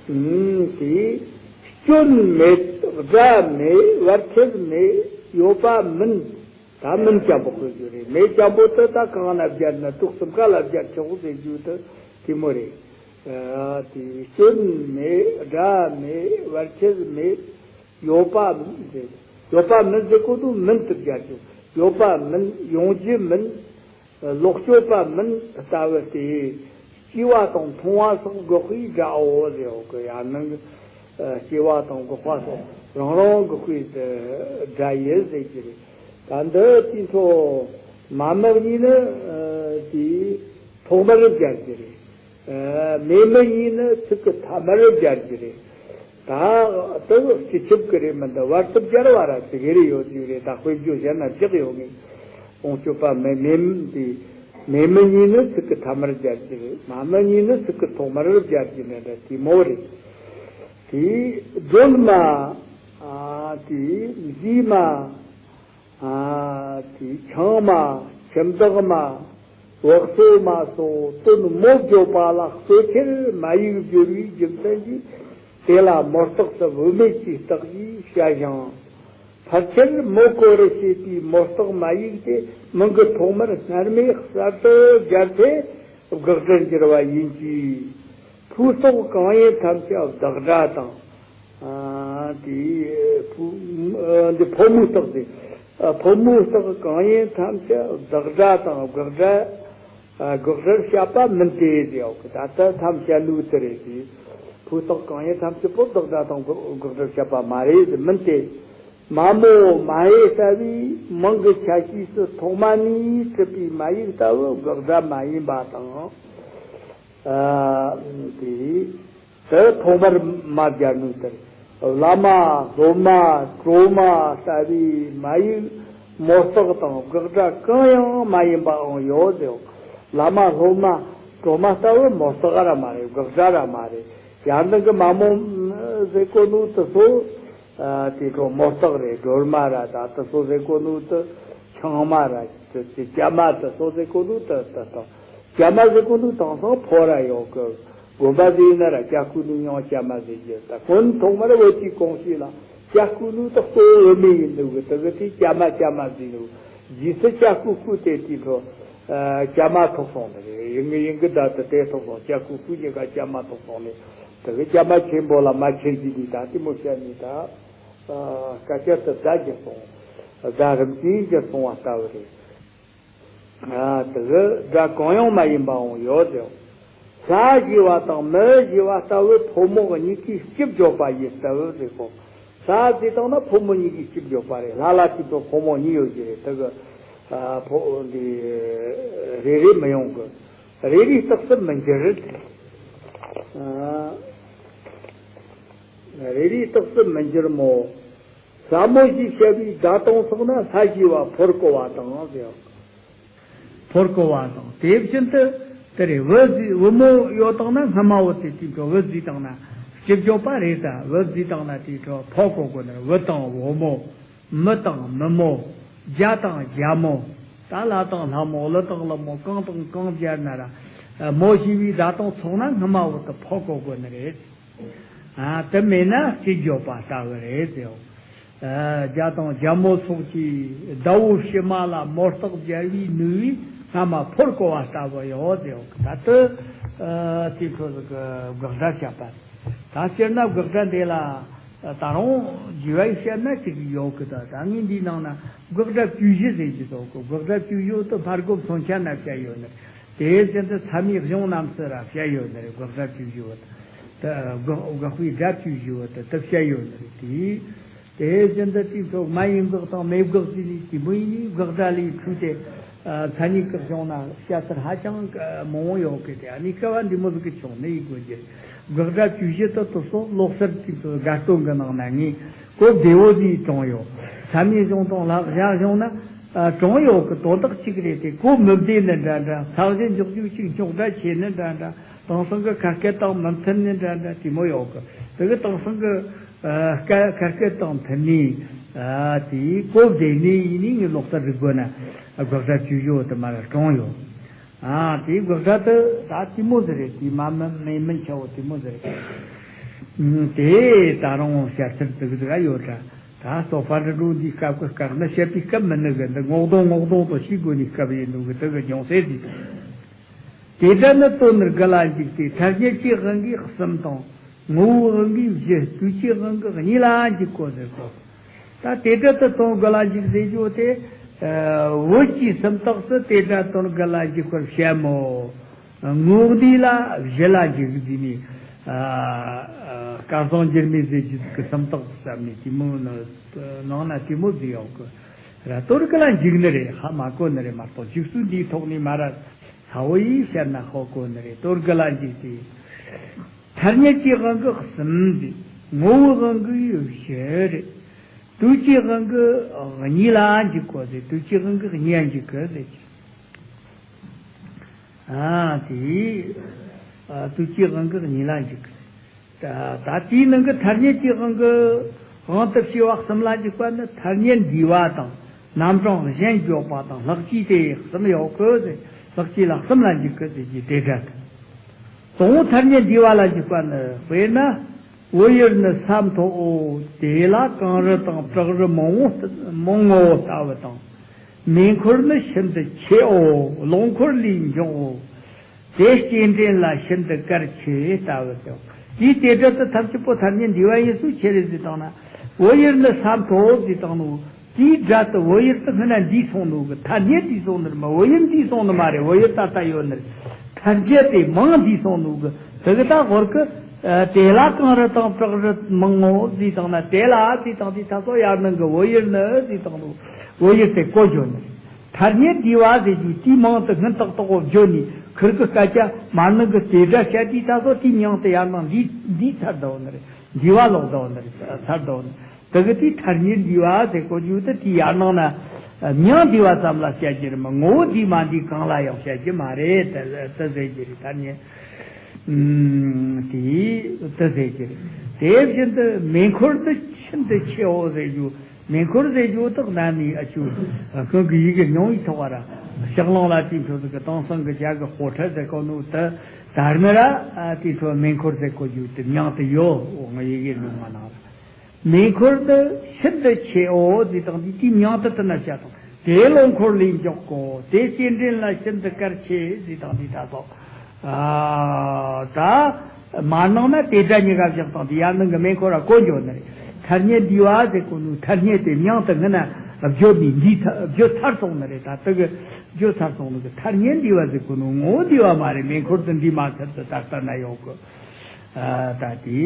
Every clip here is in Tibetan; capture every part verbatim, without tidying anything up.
ཨུམ། དེ་སྐྱོན་མེད། དགྲ་མེད། བར་ཆད་མེད། ཡོད་པ་མིན། ད་མིན་ཅན་པོ་དགོས་རྒྱུ་རེད། མེད་ཅན་པོ་དེ་ད་གང་ན་སྦྱར་ན། དུག་གསུམ་ཀ་ལ་སྦྱར་ཆོག་ཟེར་རྒྱུ་དེ་དེ་མོ་རེད། ཨ། དེ་སྐྱོན་མེད། དགྲ་མེད། བར་ཆད་མེད། ཡོད་པ་མིན་ཟེར། ཡོད་པ་མིན་ཟེར་གོ་དུས་མིན་དེ་སྦྱར་རྒྱུ། ཡོད་པ་མིན། ཡོང་རྒྱུ་མིན། ལོག་སྤྱོད་པ་མིན་ལྟ་བུ་སྟེ། སྐྱེ་བ་དང་མཐོང་བ་སོགས་འགོག་པའི་དགྲ་འོ་ཟེར་འོ་གི། ཡང་ན་སྐྱེ་བ་དང་འགོག་པ་སོགས་རང་རང་འགོག་པའི་དགྲ་ཡིན་ཟེར་གྱི་རེད། ད་འདི་དེ་ཚོ་མ་མི་གཉིས་ནི། ཨ། དེའི་ཐོག་མར་སྦྱར་གྱི་རེད། ཨ། མེ་མི་གཉིས་ནི་ཚིག་གི་ཐ་མར་སྦྱར་གྱི་རེད། ད་དེ་སྤྱི་ཁྱབ་ཀྱི་རེད་མི་འདུག། བར་དུ་སྦྱར་བ་ར་ཅིག་རེ་རེ་ཡོད་ཅིག་རེད། ད་དཔེ་བརྗོད་བྱས་ན་འཇགས་ཡོང་ངེས། ལོངས་སྤྱོད་པ་མེ་མེ་དེ། མེ་མི་གཉིས་ནི་ཚིག་གི་ཐ་མར་སྦྱར་གྱི་རེད། མ་མི་གཉིས་ནི་ཚིག་གི་ཐོག་མར་སྦྱར་གྱི་མེད་པ་དེ་མོ་རེད། དེ་སྒྲོལ་མ། ཨ། དེ་མཛེས་མ། ཨ། དེ་འཆང་མ། ཁྱིམ་བདག་མ། བག་སོ་མ་སོགས་དོན་མོ་བརྗོད་པ་ལ་གཙོ་ཆེར་མ་ཡིག་སྦྱོར་བའི་རྒྱུ་མཚན་གྱིས། དེ་ལ་མོ་རྟགས་སུ་བུད་མེད་ཀྱི་རྟགས་ཀྱིས་བྱ་ཞིང་། ཕལ་ཆེར་མོ་གོ་རུ་བྱེད་པའི་མོ་རྟགས་མ་ཡིག་དེ་མིང་གི་ཐོག་མར་སྔར་མེད་གསར་དུ་སྦྱར་ཏེ་དགག་སྒྲར་འགྱུར་བ་ཡིན་གྱི། ཕོ་རྟགས་གང་ཡིན་ཐམས་ཅད་བདག་སྒྲ་དང་། ཨ། དེ་ཕོ། ཨ། འདི་ཕོ་མོའི་རྟགས་དེ། ཨ། ཕོ་མོའི་རྟགས་གང་ཡིན་ཐམས་ཅད་བདག་སྒྲ་དང་དགག་སྒྲ། ཨ། དགག་སྒྲར་བཤད་པ་མིན་ཏེ་ཟེར་ཡོད་གི། ད་ལྟ་ཐམས་ཅད་ལུགས་དེ་རེད་དེ། ཕོ་རྟགས་གང་ཡིན་ཐམས་ཅད་པོ་བདག་སྒྲ་དང་དགག་སྒྲར་བཤད་པ་མ་རེད་ཟེར། མིན་ཏེ། མ་མོ་མ་ཧེ་ལྟ་བུའི་མིང་གི་ཆ་ཤས་སུ་ཐོག་མ་ནས་གྲུབ་པའི་མ་ཡིག་ལྟ་བུ་དགག་སྒྲ་མ་ཡིན་པ་དང་། ཨ། དེ། དེ་ཐོག་མར་མ་སྦྱར་ནུས་ལྟར། བླ་མ་སློབ་མ་གྲོགས་མ་ལྟ་བུའི་མ་ཡིག་མོ་རྟགས་དང་དགག་སྒྲ་གང་ཡང་མ་ཡིན་པའང་ཡོད་ཟེར། བླ་མ་སློབ་མ་གྲོགས་མ་ལྟ་བུ་མོ་རྟགས་ར་མ་རེད། དགག་སྒྲ་ར་མ་རེད། ཡང་འདི་གི་མ་མོ་ཟེར་གོ་ནོ་དེ་ཚོ། ཨ། དེ་ཚོ་མོ་རྟགས་རེད། སྒྲོལ་མ་ར་ད་དེ་ཚོ་ཟེར་གོ་ནོ་དེ། འཆང་མ་ར་དེ་དེ། སྐྱ་མ་དེ་ཚོ་ཟེར་གོ་ནོ་དེ་དེ་དང་། སྐྱ་མ་ཟེར་གོ་ནོ་དེང་སང་ཕོ་ར་ཡོད་གི། དགོན་པ་ཟེར་ན་ར་སྐྱ་ཁུ་ནུ་ཡང་སྐྱ་མ་ཟེར་གྱི། ད་དོན་ཐོག་མར་བོད་ཀྱི་གོང་ཞིག་ལ་སྐྱ་ཁུ་ནུ་དེ་གཙོ་བོ་བུད་མེད་ཡིན་ནོ་གི། དེ་གི་དེ་སྐྱ་མ་སྐྱ་མ་ཟེར་ནོ། རྗེས་སུ་སྐྱ་ཁུ་ཁུ་དེ་དེ་ཚོ། ཨ། སྐྱ་མ་ཐོགས་སོང་ནི་རེད། ཡིན་གི་ཡིན་གི། ད་དེ་དེ་ཐོགས་སོང་། སྐྱ་ཁུ་ཁུ་གཉིས་ཀ་སྐྱ་མ་ཐོགས་སོང་ནི། དེ་གི་སྐྱ་མ་ཆེན་པོ་ལ་མ་ཆེན་གྱི་ནི་ད་དེ་མོ་བཤད་ནི་ད། ཨ། སྐད་ཆ་དེ་བརྡ་གྱིས་སོང་། བརྡ་རིམ་གྱིས་གྱིས་སོང་བ་ལྟ་བུ་རེད། ཨ། དེ་གི་སྒྲ་གང་ཡང་མ་ཡིན་པའང་ཡོད་ཟེར། ལྷ་ཞེས་པ་དང་མི་ཞེས་པ་ལྟ་བུ་ཕོ་མོ་གཉིས་ཀའི་སྤྱི་བརྗོད་པ་ཡིན་སྟབས་ཟེར་གོ། ལྷ་ཟེར་བཏང་ན་ཕོ་མོ་གཉིས་ཀའི་སྤྱི་བརྗོད་པ་རེད། ལྷ་ལ་དེ་ཚོ་ཕོ་མོ་གཉིས་ཡོད་ཀྱི་རེད། དེ་གི། ཨ། ཕོ། འདི་རེ་རེ་མི་ཡོང་གི། རེ་རེའི་རྟགས་སུ་མི་འགྱུར། ཨ། རེ་རེའི་རྟགས་སུ་མི་འགྱུར་མོ། ལྷ་མོ་ཞེས་བྱ་བའི་སྒྲ་དང་ཚོགས་ན་ལྷ་ཞེས་པ་ཕོར་གོ་བ་དང་ཟེར། ཕོར་གོ་བ་དང་དེ་བཞིན་དུ་དེ་རེད། བུ་ཟེར། བུ་མོ་ཡོད་དང་ན་སྔ་མ་བོ་དེ་དེ་ཚོ་བུ་ཟེར་དང་ན་སྤྱི་བརྗོད་པ་རེད། ད་བུ་ཟེར་དང་ན་དེ་ཚོ་ཕོ་གོ་དགོས་ནི་རེད། བུ་དང་བུ་མོ། མི་དང་མི་མོ། རྒྱ་དང་རྒྱ་མོ། ད་ལྷ་དང་ལྷ་མོ། ཀླུ་དང་ཀླུ་མོ། གང་དང་གང་སྦྱར་ན་ར། མོ་ཞེས་པའི་སྒྲ་དང་ཚོགས་ན་སྔ་མ་བོ་དེ་ཕོ་གོ་དགོས་ནི་རེད། ཨ། དེ་མེད་ན་སྤྱི་བརྗོད་པ་ལྟ་བུ་རེད་ཟེར། ཨ། རྒྱ་དང་རྒྱ་མོ་སོགས་ཀྱི་ཟླ་བོ་ཕྱི་མ་ལ་མོ་རྟགས་སྦྱར་བའི་ནུས་པས་སྔ་མ་ཕོར་གོ་བ་ལྟ་བུ་ཡོད་ཟེར། ད་དེ། ཨ། དེ་ཚོ་ཟིག་གི་དགག་སྒྲ་བཤད་པ་རེད། ད་སྤྱིར་ན་དགག་སྒྲ་འདི་ལ་ད་རུང་རྒྱས་པ་བཤད་ན་ཅིག་ཡོད་གི། ད་ད་ངས་འདིའི་ནང་ན་དགག་སྒྲ་བཅུ་བཞི་ཟེར་གྱི་འདུག་གི། དགག་སྒྲ་བཅུ་བཞི་དེ་སྨྲ་སྒོ་མཚོན་ཆ་ན་བཤད་ཡོད་ནི་རེད། དེའི་རྒྱུན་དུ་མཚན་མའི་གཞུང་རྣམས་སུ་ར་བཤད་ཡོད་ནི་རེད། དགག་སྒྲ་བཅུ་བཞི་བོ་དེ། དགག་དགག་པའི་སྒྲ་བཅུ་བཞི་བོ་དེ་དེ་བཤད་ཡོད་ནི་རེད། དེ། དེའི་རྒྱུན་དུ་དེའི་ཚོ་མ་ཡིན་དགག་དང་མེ་དགག་ཟེར་ནས་དེ་མོ་ཡིན་ནི། དགག་སྒྲ་ལས་འཕྲོས་ཏེ། ཨ། མཚན་ཉིད་ཀྱི་གཞུང་ན་བཤད་ཚུལ་ཧ་ཅང་མང་བོ་ཡོད་གི། དེ་ཨ་ནི་སྐབས་འདི་མོ་ཟིག་གི་ཆུང་ནི་ཡིན་དགོས་ཀྱི། དགག་སྒྲ་བཅུ་བཞི་དེ་དེ་ཚོ་ལོག་སར་དེ་ཚོ་དགའ་སྟོན་གི་ནང་ན་ངས་གོ་བདེ་བོ་ཟིག་དྲངས་ཡོད། མཚན་མའི་གཞུང་དང་ལྷག་བྱ་གཞུང་ན། ཨ། དྲངས་ཡོད་གི། དོན་དག་གཅིག་རེད་དེ། གོ་མི་བདེ་ནི་འདྲ་འདྲ། ས་གཞི་འཇོག་རྒྱུ་གཅིག་འཇོག་སྒྲ་ཆེ་ནི་འདྲ་འདྲ། དེང་སང་གི་ཁ་སྐད་དང་མི་མཐུན་ནི་འདྲ་འདྲ་དེ་མོ་ཡོད་གི། དེ་གི་དེང་སང་གི། ཨ། ཁ་ཁ་སྐད་དང་མཐུན་ནི། ཨ། དེའི་གོ་བདེ་ནི་ཡིན་ནི་ངས་ལོག་སར་རིག་དགོས་ན་དགག་སྒྲ་བཅུ་བཞི་བོ་དེ་མར་དྲངས་ཡོད། ཨ། དེའི་དགག་སྒྲ་དེ་ད་དེ་མོ་ཟིག་རེད། དེའི་མ་མི་མེ་མིན་ཆ་བོ་དེ་མོ་ཟིག་རེད། དེ་ད་རུང་བཤད་ཚུལ་ཙིག་ཟིག་ཡོད་དྲ། ད་སོ་ཕ་འདྲ་འགྲོ་འདི་སྐབས་ཀྱི་སྐབས་ན་བཤད་པའི་སྐབས་མི་ནུ་གི་འདི་ངོག་གདོང་ངོག་གདོང་དུ་ཤི་དགོས་ནི་སྐབས་ཡིན་འདུག་གི་དེ་གི་ཅུང་ཟད་ཟིག་དེ་འདྲ་ནི་དོན་དགུ་ལ་འཇུག་སྟེ་ཐ་སྙད་ཀྱི་དབང་གིས་གསུམ་དང་། ངོ་བོའི་དབང་གིས་བཞི། དུས་ཀྱི་དབང་གིས་གཉིས་ལ་འཇུག་གོ་ཟེར་གོ། ད་དེ་འདྲ་དུ་དོན་དགུ་ལ་འཇུག་ཟེར་རྒྱུ་དེ། བོད་ཀྱི་སུམ་རྟགས་སུ་དེ་འདྲ་དོན་དགུ་ལ་འཇུག་པར་བཤད་མོད། ངོ་བོ་འདི་ལ་བཞི་ལ་འཇུག་ཟེར་ནས། སྐལ་བཟང་འགྱུར་མེད་ཟེར་རྒྱུ་གི་སུམ་རྟགས་བསམ་ནས་དེ་མོ་ནི་ནང་ན་དེ་མོ་ཟིག་ཡོད་གི་ར། དོན་དགུ་ལ་འཇུག་ནི་རེད། ཧ་མ་གོ་ནི་རེད་མ་གཏོགས་འཇུག་ཚུལ་འདིའི་ཐོག་ནས་མ་ར་ཚ་བོ་ཡིས་བཤད་ན་ཧ་གོ་ནི་རེད། དོན་དགུ་ལ་འཇུག་སྟེ། ཐ་སྙད་ཀྱི་དབང་གིས་གསུམ་ཟེར། ངོ་བོའི་དབང་གིས་བཞི་རེད། དུས་ཀྱི་དབང་གིས་གཉིས་ལ་འཇུག་གོ་ཟེར། དུས་ཀྱི་དབང་གིས་གཉིས་ལ་འཇུག་གི་ཟེར། ཨ་དེ། ཨ་དུས་ཀྱི་དབང་གིས་གཉིས་ལ་འཇུག་གི། ད་ད་དེའི་ནང་གི་ཐ་སྙད་ཀྱི་དབང་གིས་དབང་དུ་བྱས་པ་གསུམ་ལ་འཇུག་པ་ནི་ཐ་སྙད་འདུས་པ་དང་རྣམ་གྲངས་གཞན་བརྗོད་པ་དང་ལྷག་བཅས་ཏེ་གསུམ་ཡོད་གི་ཟེར། ལྷག་བཅས་ལ་གསུམ་ལ་འཇུག་གི་ཟེར་གྱི་དེ་འདྲ་དང་། དང་པོ་ཐ་སྙད་འདུས་པ་ལ་འཇུག་པ་ནི། དཔེར་ན། བོད་ཡུལ་ནི་ས་མཐོའོ། དེ་ལ་གངས་རི་དང་བྲག་རི་མང་བོ་མང་ངོ་ལྟ་བུ་དང་། མེ་འཁོར་ནི་ཤིན་ཏུ་ཆེའོ། རླངས་འཁོར་ལས་མགྱོགས་འོ། དེ་སྐྱེལ་འདྲེན་ལ་ཤིན་ཏུ་གལ་ཆེ་ལྟ་བུ་དང་། དེའི་དེ་འདྲ་དུ་ཐམས་ཅད་པོ་ཐ་སྙད་འདུས་པ་ཡིན་སུ་ཆེ་རེད་ཟེར་བཏང་ན། བོད་ཡུལ་ནི་ས་མཐོའོ་ཟེར་བཏང་ནོ། དེའི་སྒྲ་དེ་བོད་ཡུལ་དུ་སྔོན་ན་འདས་སོང་ནོ་གི་ཐ་སྙད་འདས་སོང་ནི་རེད་མ། བོད་ཡུལ་འདས་སོང་ནི་མ་རེད། བོད་ཡུལ་ད་ལྟ་ཡོད་ནི་རེད། ཐ་སྙད་དེ་མིང་འདས་སོང་ནོ་གི་དེ་གི་ད་ཧོར་གི་དེ་ལ་གངས་རི་དང་བྲག་རི་མང་ངོ་ཟེར་བཏང་ན། དེ་ལ་ཟེར་བཏང་དེ་ད་སོ་ཡར་ནང་གི་བོད་ཡུལ་ནི་ཟེར་བཏང་ནོ། བོད་ཡུལ་དེ་གོ་འགྱོ་ནི་རེད། ཐ་སྙད་འདས་པ་ཟེར་རྒྱུ་དེའི་མིང་དེ་སྔོན་ཏག་ཏག་གོ་བརྗོད་ནས་ཁིར་གི་སྐད་ཆ་མར་ནང་གི་དེ་སྒྲ་བཤད་དུས་ད་སོ་དེའི་མིང་དེ་ཡར་ནང་འདས་འདས་ཚར་འདུག་ནི་རེད། འདས་པ་ལོག་འདུག་ནི་རེད། ཚར་འདུག་ནི། དེ་གི་དེ་ཐ་སྙད་འདས་པ་ཟེར་གོ་རྒྱུ་དེ་དེའི་ཡར་ནང་ན་མིང་འདས་པ་ཙམ་ལ་བཤད་རྒྱུ་རེད་མ། ངོ་བོ་འདས་མ་འདས་གང་ལ་ཡང་བཤད་རྒྱུ་མ་རེད། དེ་དེ་ཟེར་རྒྱུ་རེད། ཐ་སྙད་ཨུམ་དེ་དེ་ཟེར་རྒྱུ་རེད། དེ་བཞིན་དུ་མེ་འཁོར་དུ་ཤིན་ཏུ་ཆེའོ་ཟེར་རྒྱུ། མེ་འཁོར་ཟེར་རྒྱུ་དག་ན་ནི་ཨ་ཆུ་ཁོང་གི་ཡི་གེ་རྙིང་བའི་ཐོག་བ་ར་ཕྱག་ལང་ལ་དེ་འཕྲོ་ཟེར་གི་དེང་སང་གི་རྒྱ་གི་ཧོ་ཁྲ་ཟེར་གོ་ནོ་དེ་དར་ནི་ར་དེ་འཕྲོ་མེ་འཁོར་ཟེར་གོ་རྒྱུ་དེ་མྱང་དུ་ཡོད། འོ་ང་ཡི་གེ་རྙིང་མ་ནང་ར་མེ་འཁོར་དུ་ཤིན་ཏུ་ཆེའོ་ཟེར་དང་དེ་དེ་མྱང་དུ་དུ་ན་བྱ་དང་དེ་རླངས་འཁོར་ལས་མགྱོགས་གོ། དེ་སྐྱེལ་འདྲེན་ལ་ཤིན་ཏུ་གལ་ཆེ་ཟེར་དང་དེ་ད་སོགས་ཨ་ད། མ་གནང་ན་དེ་སྒྲ་གཉིས་ཀ་བཞག་དང་དེ་ཡར་ནང་གི་མེ་འཁོར་ར་གོ་འགྱོ་ནི་རེད། ཐ་སྙད་འདས་པ་ཟེར་གོ་ནོ་ཐ་སྙད་དེ་མྱང་དུ་སྔོན་ན་བརྗོད་ནས་འདས་ཚ་བརྗོད་ཚར་སོང་ནི་རེད། ད་དེ་གི་བརྗོད་ཚར་སོང་ནི་གི་ཐ་སྙད་འདས་པ་ཟེར་གོ་ནོ་ངོ་བོ་འདས་པ་མ་རེད། མེ་འཁོར་དུ་འདས་མ་ཚར་དུ་ད་ལྟ་ན་ཡོད་གི་ད་དེ་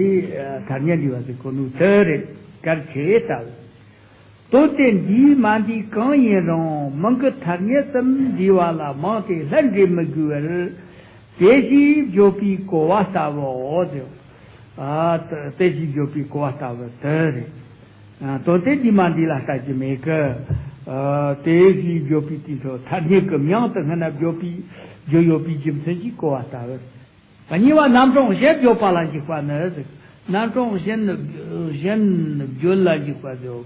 ཐ་སྙད་འདས་པ་ཟེར་གོ་ནོ་དེ་རེད། གལ་ཆེ་ལྟ་བུ། དོན་དེ་འདས་མ་འདས་གང་ཡིན་རུང་མིང་གི་ཐ་སྙད་ཙམ་འདས་པ་ལ་མིང་དེ་ལྷན་འབྲེལ་མི་དགོས་པར་དེ་བཞིན་བརྗོད་པའི་གོ་བ་ལྟ་བུའོ་ཟེར། ཨ་དེ་བཞིན་བརྗོད་པའི་གོ་བ་ལྟ་བུ་དེ་རེད། ཨ་དོན་དེ་འདས་མ་འདས་ལ་ལྟ་རྒྱུ་མེད་གི་ཨ་དེ་བཞིན་བརྗོད་པའི་དུས་སུ་ཐ་སྙད་ཀྱི་མིང་དུ་སྔོན་ན་བརྗོད་པའི་བརྗོད་ཡོད་པའི་རྒྱུ་མཚན་གྱི་གོ་བ་ལྟ་བུ། གཉིས་པ་རྣམ་གྲངས་གཞན་བརྗོད་པ་ལ་འཇུག་པ་ནི་ཟེར། རྣམ་གྲངས་གཞན་གཞན་བརྗོད་ལ་འཇུག་པ་ཟེར།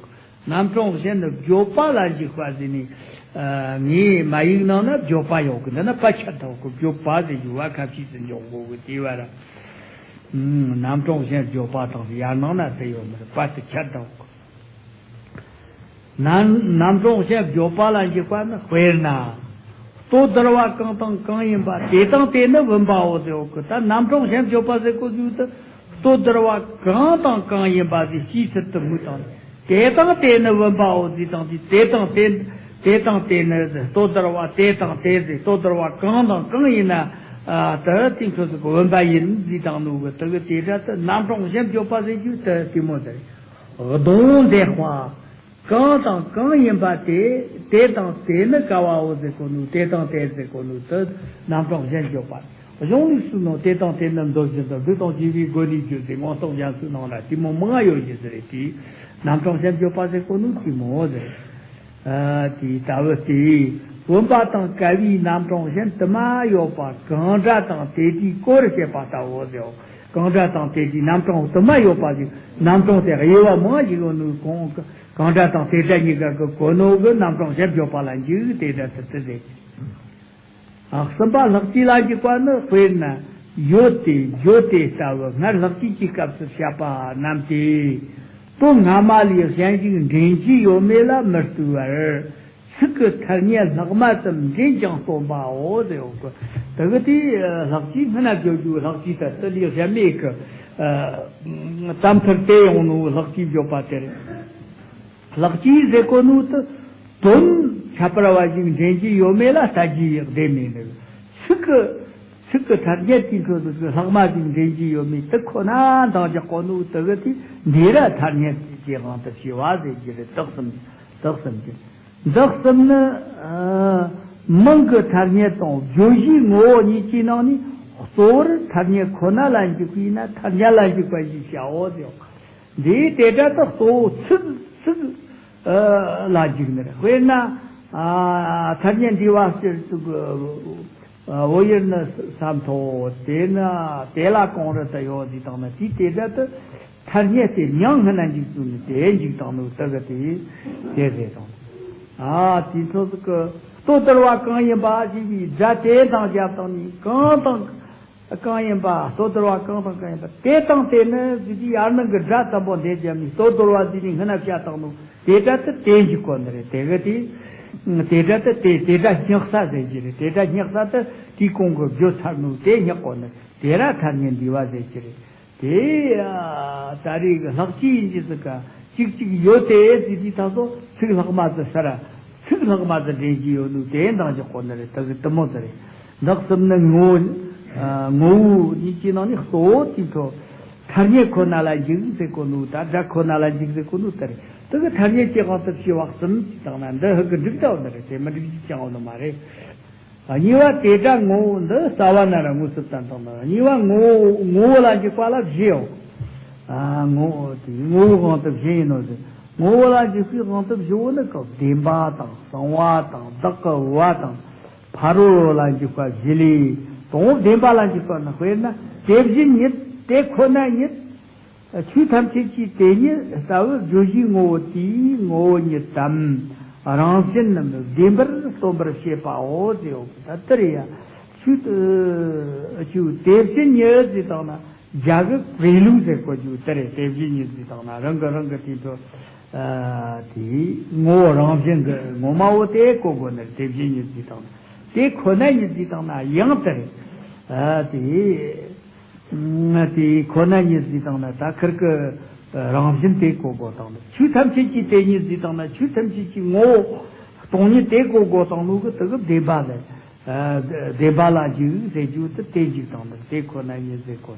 རྣམ་གྲངས་གཞན་བརྗོད་པ་ལ་འཇུག་པ་ཟེར་ནས་ངས་མ་ཡིག་ནང་ན་བརྗོད་པ་ཡོད་གི་འདི་ན་པ་ཆད་དང་གི་བརྗོད་པ་ཟེར་རྒྱུ་བ་ཁ་ཕྱིས་སུ་འཇོག་དགོས་གི་དེ་བ་ར། རྣམ་གྲངས་གཞན་བརྗོད་པ་དང་ཡར་ནང་ན་དེ་ཡོད་མི་རེད། པ་དེ་ཆད་དང་གི་ན་རྣམ་གྲངས་གཞན་བརྗོད་པ་ལ་འཇུག་པ་ནི་དཔེར་ན། ལྟོ་ལྡིར་བ་གང་དང་གང་ཡིན་པ་དེ་དང་དེ་ནི་བུམ་པའོ་ཟེར་འོག་གི་ད་རྣམ་གྲངས་གཞན་བརྗོད་པ་ཟེར་གོ་ཟུག་ཏུ་ལྟོ་ལྡིར་བ་གང་དང་གང་ཡིན་པ་ཟེར་ཅིའི་ཕྱིར་དུ་དམིགས་དང་དེ་དང་དེ་ནི་བུམ་པའོ་ཟེར་དང་དེ་དེ་དང་དེ་དེ་དང་དེ་ནི་ཟེར་ལྟོ་ལྡིར་བ་དེ་དང་དེ་ཟེར་ལྟོ་ལྡིར་བ་གང་དང་གང་ཡིན་ན་དེ་དེ་ཚོ་ཟེར་གི་བུམ་པ་ཡིན་ཟེར་དང་ནུ་གི་དེ་གི་དེ་འདྲ་དུ་རྣམ་གྲངས་གཞན་བརྗོད་པ་ཟེར་རྒྱུ་དེ་དེ་མོ་ཟེར། གདོང་འདེགས་པ། གང་དང་གང་ཡིན་པ་དེ། དེ་དང་དེ་ནི་ཀ་བའོ་ཟེར་གོ་ནོ། དེ་དང་དེ་ཟེར་གོ་ནོ་དེ་རྣམ་གྲངས་གཞན་བརྗོད་པ། གཞུང་ལུགས་སུ་ནོ་དེ་དང་དེ་ནི་མདོ་བཞིན་དུ་བསྡུ་དང་བཅོས་པའི་སྒོ་ནས་བརྗོད་ཟེར་མངོན་རྟོགས་རྒྱན་ཚིག་ནང་ལ་དེ་མོ་མང་ཡོད་ཀྱི་ཟེར་རེད་དེ། རྣམ་གྲངས་གཞན་བརྗོད་པ་ཟེར་གོ་ནོ་དེ་མོ་ཟེར། ཨ་དེ་ལྟ་བུ་སྟེ། བུམ་པ་དང་ཀ་བའི་རྣམ་གྲངས་གཞན་དུ་མ་ཡོད་པ་གང་སྒྲ་དང་དེ་སྒྲའི་སྐོར་བཤད་པ་ལྟ་བུ་ཟེར། གང་སྒྲ་དང་དེ་སྒྲའི་རྣམ་གྲངས་དུ་མ་ཡོད་པ་ཞིག་རྣམ་གྲངས་དེ་དབྱེ་བ་མང་ཞིག་ཡོད་ནོ་གང་། གང་སྒྲ་དང་དེ་སྒྲ་གཉིས་ཀ་གི་གོ་ནོ་གི་རྣམ་གྲངས་གཞན་བརྗོད་པ་ལ་འཇུག་དེ་འདྲ་ཟེར་དེ་ཟེར། ཨ་གསུམ་པ་ལྷག་བཅས་ལ་འཇུག་པ་ནི་དཔེར་ན་ ཡོད་དེ་བརྗོད་དེ་ལྟ་བུ་སྔར་ལྷག་བཅས་ཀྱི་སྐབས་སུ་བཤད་པ་རྣམས་ཏེ། དོན་སྔ་མ་ལས་གཞན་ཞིག་འདྲེན་རྒྱུ་ཡོད་མེད་ལ་མི་ལྟོས་པར། ཚིག་གི་ཐ་སྙད་ལྷག་མ་ཙམ་འདྲེན་ཅིང་སྟོན་པའོ་ཟེར་བ་གི། དེ་གི་དེ་ལྷག་བཅས་སྔ་ན་བརྗོད་རྒྱུ་ལྷག་བཅས་ད་ལྟ་ལས་གཞན་མེད་གི། ཨ། རྟགས་མཐར་དེ་ཡོང་ནོ་ལྷག་བཅས་བརྗོད་པ་དེ་རེད། ལྷག་བཅས་ཟེར་གོ་ནོ་དེ་དོན་ཁྱད་པར་བ་ཞིག་འདྲེན་རྒྱུ་ཡོད་མེད་ལ་ལྟ་རྒྱུ་ཡག་བདེ་མེད་ནི། ཚིག་གི་ཚིག་གི་ཐ་སྙད་དེ་ཚོ་ཚིག་གི་ལྷག་མ་ཞིག་འདྲེན་རྒྱུ་ཡོད་མེད་དེ་ཁོ་ན་འདང་རྒྱག་གོ་ནོ་དེ་གི་དེ་འདི་ར་ཐ་སྙད་ཀྱི་དབང་དུ་བྱས་པ་ཟེར་རྒྱུ་རེད། དག་གསུམ་དག་གསུམ་གྱི། དག་གསུམ་ནི་ཨ་མིང་གི་ཐ་སྙད་དང་བརྗོད་གཞིའི་ངོ་བོ་གཉིས་ཀྱི་ནང་ནས་གཙོ་བོར་ཐ་སྙད་ཁོ་ན་ལ་འཇུག་པས་ན་ཐ་སྙད་ལ་འཇུག་པ་ཞེས་བྱའོ་ཟེར། འདིའི་དེ་སྒྲ་དེ་གཙོ་བོ་ཚིག་ཚིག་ཨ་ལ་འཇུག་ནི་རེད། དཔེར་ན་ཨ་ཐ་སྙད་འདུས་པ་སྤྱིར་བཏང་གི་ཨ་བོད་ཡུལ་ནི་ས་མཐོ་དེ་ནི་དེ་ལ་གངས་རི་དེ་ཡོད་ཟེར་བཏང་ན་དེའི་དེ་སྒྲ་དེ་ཐ་སྙད་དེ་མིང་སྔ་ན་འཇུག་ཚུལ་ནི་དེ་འཇུག་བཏང་ནོ་དེ་གི་དེ་དེ་ཟེར་དང་། ཨ་དེ་ཚོ་ཟིག་གི་ལྟོ་ལྡིར་བ་གང་ཡིན་པ་ཞེས་པའི་སྒྲ་དེ་དང་རྒྱབ་བཏང་ནས་གང་དང་གང་ཡིན་པ། ལྟོ་ལྡིར་བ་གང་དང་གང་ཡིན་པ་དེ་དང་དེ་ནི་ཟེར་གྱི་ཡར་ནང་གི་སྒྲ་ཙམ་པོ་འདི་རྒྱབ་ནས་ལྟོ་ལྡིར་བ་ཟེར་ནས་སྔ་ན་བཤད་བཏང་ནོ་དེ་སྒྲ་དེ་དེ་འཇུག་གོ་ནི་རེད། དེ་གི་དེ་དེ་སྒྲ་དེ་དེ་དེ་སྒྲ་སྙེག་ས་ཟེར་གྱི་རེད། དེ་སྒྲ་སྙེག་ས་དེ་དེའི་གོང་གི་བརྗོད་ཚར་ནོ་དེ་སྙེག་གོ་ནི་རེད། དེ་ར་ཐ་སྙད་འདུས་པ་ཟེར་གྱི་རེད། དེ་ད་རེས་ཀྱི་ལྷག་བཅས་ཡིན་གྱི་ཟིག་ག་གཅིག་གཅིག་ཡོད་དེ་ཟེར་དུས་ད་སོ་ཚིག་ལྷག་མ་ཟིག་ཤར་ར་ཚིག་ལྷག་མ་ཟིག་འདྲེན་གྱི་ཡོད་ནོ་དེ་འདང་རྒྱག་གོ་ནི་རེད། ད་གི་དུ་མོ་ཟིག་རེད། འདག་གསུམ་ནི་ངོ་བོ་ངོ་བོ་གཉིས་ཀྱི་ནང་ནས་གཙོ་བོ་དེ་ཚོ་ཐ་སྙད་ཁོ་ན་ལ་འཇུག་ཟེར་གོ་ནོ་ད་སྒྲ་ཁོ་ན་ལ་འཇུག་ཟེར་གོ་ནོ་དེ་རེད། ད་གི་ཐ་སྙད་ཀྱི་དབང་དུ་བྱས་པ་གསུམ་གྱི་སྟེང་ན་འདི་ཧི་གི་འགྲིག་ད་འོ་ནི་རེད། དེ་མི་འགྲིག་རྒྱུ་ཅང་འོ་ནི་མ་རེད། གཉིས་པ་དེ་སྒྲ་ངོ་བོ་འདི་རྩ་བ་ན་ར་དངོས་སུ་བསྟན་བཏང་ནོ། གཉིས་པ་ངོ་བོ་ངོ་བོ་ལ་འཇུག་པ་ལ་བཞི་ཡོད། ཨ་ངོ་བོ་དེ་ངོ་བོའི་དབང་དུ་བཞི་ཡིན་ནོ་ཟེར། ངོ་བོ་ལ་འཇུག་པའི་དབང་དུ་བཞི་བོ་ནི་ག་བདེན་པ་དང་གསང་བ་དང་བདག་གི་བ་དང་ཕ་རོལ་ལ་འཇུག་པ་བཞི་ལས། དང་པོ་བདེན་པ་ལ་འཇུག་པ་ནི་དཔེར་ན་དེ་བཞིན་ཉིད་དེ་ཁོ་ན་ཉིད། ཆོས་ཐམས་ཅད་ཀྱི་དེ་ཉིད་ལྟ་བུ་བརྗོད་གཞིའི་ངོ་བོ་དེའི་ངོ་བོ་ཉིད་དམ། རང་བཞིན་ནམ་བདེན་པར་སྟོན་པར་བྱེད་པའོ་ཟེར་བ་ད་ལྟར་ཡ། ཆོས་ཆོས་དེ་བཞིན་ཉིད་ཟེར་བཏང་ན་རྒྱ་གི་པེ་ལུགས་ཟེར་གོ་རྒྱུ་དེ་རེད། དེ་བཞིན་ཉིད་ཟེར་བཏང་ན་རང་གི་རང་གི་དེ་ཚོ་དེའི་ངོ་བོ་རང་བཞིན་གྱི་ངོ་མ་བོ་དེ་གོ་དགོས་ནི་རེད། དེ་བཞིན་ཉིད་ཟེར་བཏང་ན་དེ་ཁོ་ན་ཉིད་ཟེར་བཏང་ན་ཡང་དེ་རེད། དེ། དེ་ཁོ་ན་ཉིད་ཟེར་བཏང་ན་ད་ཁིར་གི་རང་བཞིན་དེ་གོ་དགོས་བཏང་ནི། ཆོས་ཐམས་ཅད་ཀྱི་དེ་ཉིད་ཟེར་བཏང་ན་ཆོས་ཐམས་ཅད་ཀྱི་ངོ་བོ་སྟོང་ཉིད་དེ་གོ་དགོས་བཏང་ནོ་གི་དེ་གི་བདེན་པ་ལ། བདེན་པ་ལ་འཇུག་ཟེར་རྒྱུ་དེ་དེ་འཇུག་བཏང་ནི་དེ་ཁོ་ན་ཉིད་ཟེར་གོ།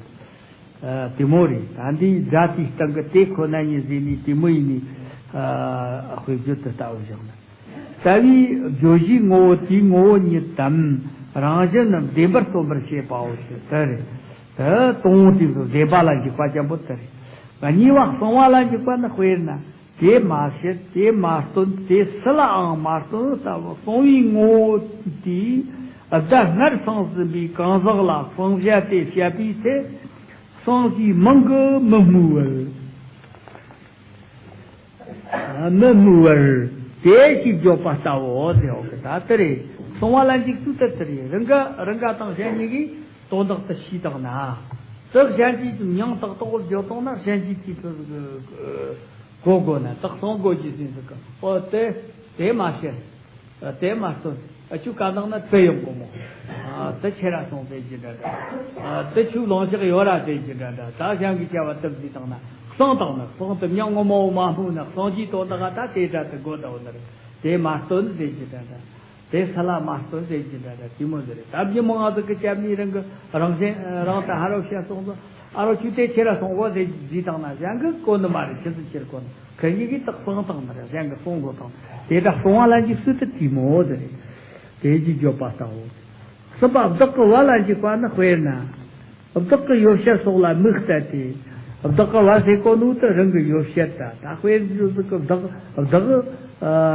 དེ་མོ་རེད། ད་འདི་སྒྲ་དེའི་སྟེང་གི་དེ་ཁོ་ན་ཉིད་ཟེར་ནི་དེ་མོ་ཡིན་ནི། དཔེ་བརྗོད་དུ་ལྟ་བུ་བཞག་ན། རྩ་བའི་བརྗོད་གཞིའི་ངོ་བོ་དེའི་ངོ་བོ་ཉིད་དམ། རང་བཞིན་ནི་བདེན་པར་སྟོན་པར་བྱེད་པའོ་ཞེས་དེ་རེད། དེ་དང་པོ་དེ་ཚོ་བདེན་པ་ལ་འཇུག་པ་ཅན་པོ་དེ་རེད། གཉིས་པ་གསང་བ་ལ་འཇུག་པ་ནི་དཔེར་ན་དེ་མ་བཤད་དེ་མ་སྟོན་དེ་སུ་ལའང་མ་སྟོན་ལྟ་བུ་གསང་བའི་ངོ་བོ་དེའི་བརྡ་སྔར་གསུངས་ཟིན་པའི་གང་ཟག་ལ་གསང་བྱ་དེ་བཤད་པའི་ཚེ་གསང་བའི་མིང་གིས་མི་སྨོས་པར། མི་སྨོས་པར་དེ་ཞེས་བརྗོད་པ་ལྟ་བུའོ་ཟེར་བ་གི་ད་དེ་རེད། གསང་བ་ལ་འཇུག་ཚུལ་དེ་དེ་རེད། རང་ག་རང་ག་དང་གཞན་གཉིས་ཀྱིས་དོན་དག་དེ་ཤེས་བཏང་ན། དེ་གཞན་གྱིས་མིང་ཏག་ཏག་བརྗོད་བཏང་ན་གཞན་གྱིས་དེ་ཚོ་གོ་དགོས་ན་དེ་གསང་དགོས་ཀྱི་ཟིན་ཟིག་གི་ཨོ་དེ་དེ་མ་བཤད། དེ་མ་སྟོན། ཨ་ཆུ་ཀ་ནང་ན་དེ་ཡོང་གོ་མོ། ཨ་དེ་ཁྱེད་ར་སོང་དེ་ཅི་འདྲ་འདྲ། ཨ་དེ་ཆུ་ལོང་ཞག་ཡོད་ར་དེ་ཅི་འདྲ་འདྲ། ད་གཞན་གྱི་བྱ་བ་དེ་བཟི་བཏང་ན་གསང་བཏང་ན་གསང་དེ་མྱང་ངོ་མ་བོ་མ་སྨོས་ན་གསང་གྱི་དོན་དག་ད་དེ་འདྲ་དེ་དགོས་ད་འོ་ནར། དེ་མ་སྟོན་དེ་ཅི་འདྲ་འདྲ། དེ་ས་ལ་མ་སྟོན་དེ་ཅི་འདྲ་འདྲ་དེ་མོ་ཟེར་རེད། ད་བྱི་མོ་ང་ཚོ་གི་སྐྱབས་གནས་རང་གི་རང་བཞིན་རང་དུ་ཧ་རོ་བཤད་སོང་ཚོ། ཨ་རོ་ཆུ་དེ་ཁྱེད་ར་སོང་གོ་དེ་བཟི་བཏང་ན་གཞན་གྱི་གོ་ནི་མ་རེད། ཁྱེད་ཚོ་ཁྱེར་གོ་ནི། ཁ་ཡི་གི་དག་གསང་བཏང་ནི་རེད། གཞན་གྱི་གསང་དགོས་དང་དེ་དག་གསང་བ་ལ་འཇུག་ཚུལ་དུ་དེ་མོ་དེ་རེད། དེ་ཅི་བརྗོད་པ་ལྟ་བུ། གསུམ་པ་བདག་གི་བ་ལ་འཇུག་པ་ནི་དཔེར་ན། བདག་གི་ཡོ་བྱད་སོགས་ལ་དམིགས་བསལ་ཏེ། བདག་གི་བ་ཟེར་གོ་ནོ་དེ་རང་གི་ཡོ་བྱད་ད་ད་དཔེར་བརྗོད་ཟིག་གི་བདག་བདག་